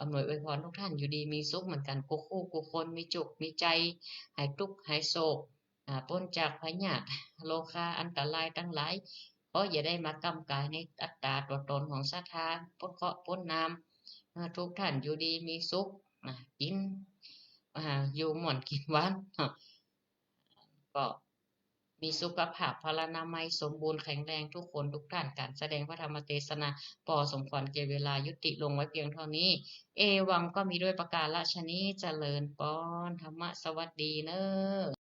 ອຳນວຍອວຍພອນທຸກທ່ານຢູ່ດີມີສຸກເໝືອນກັນ ຄູ່ຄູ່ຄູ່ຄົນ ມີຈຸກມີໃຈ ຫາຍທຸກຫາຍໂສກ ອາ ພົ້ນຈາກພະຍາດໂລຄາອັນຕະລາຍທັງຫຼາຍ ຂໍຢ່າໄດ້ມາກ້ຳກາຍໃນອັດຕາຕົວຕົນຂອງສັດທາ ພົ້ນເຄາະພົ້ນນາມ ເອີ ທຸກທ່ານຢູ່ດີມີສຸກ ອາ ກິນ ອາ ຢູ່ມ່ວນກິນຫວານ ກໍມີສຸຂະພາບພະລານາໄມສົມບູນແຂງແຮງທຸກຄົນທຸກທ່ານ ການສະແດງພະທຳມະເທສະນາພໍສົມຄວນແກ່ເວລາ ຍຸຕິລົງໄວ້ພຽງເທົ່ານີ້ ເອວັງ ກໍມີດ້ວຍປະກາລະຊະນີ້ ຈະເລີນປອນ ທຳມະສະຫວັດດີເນີ.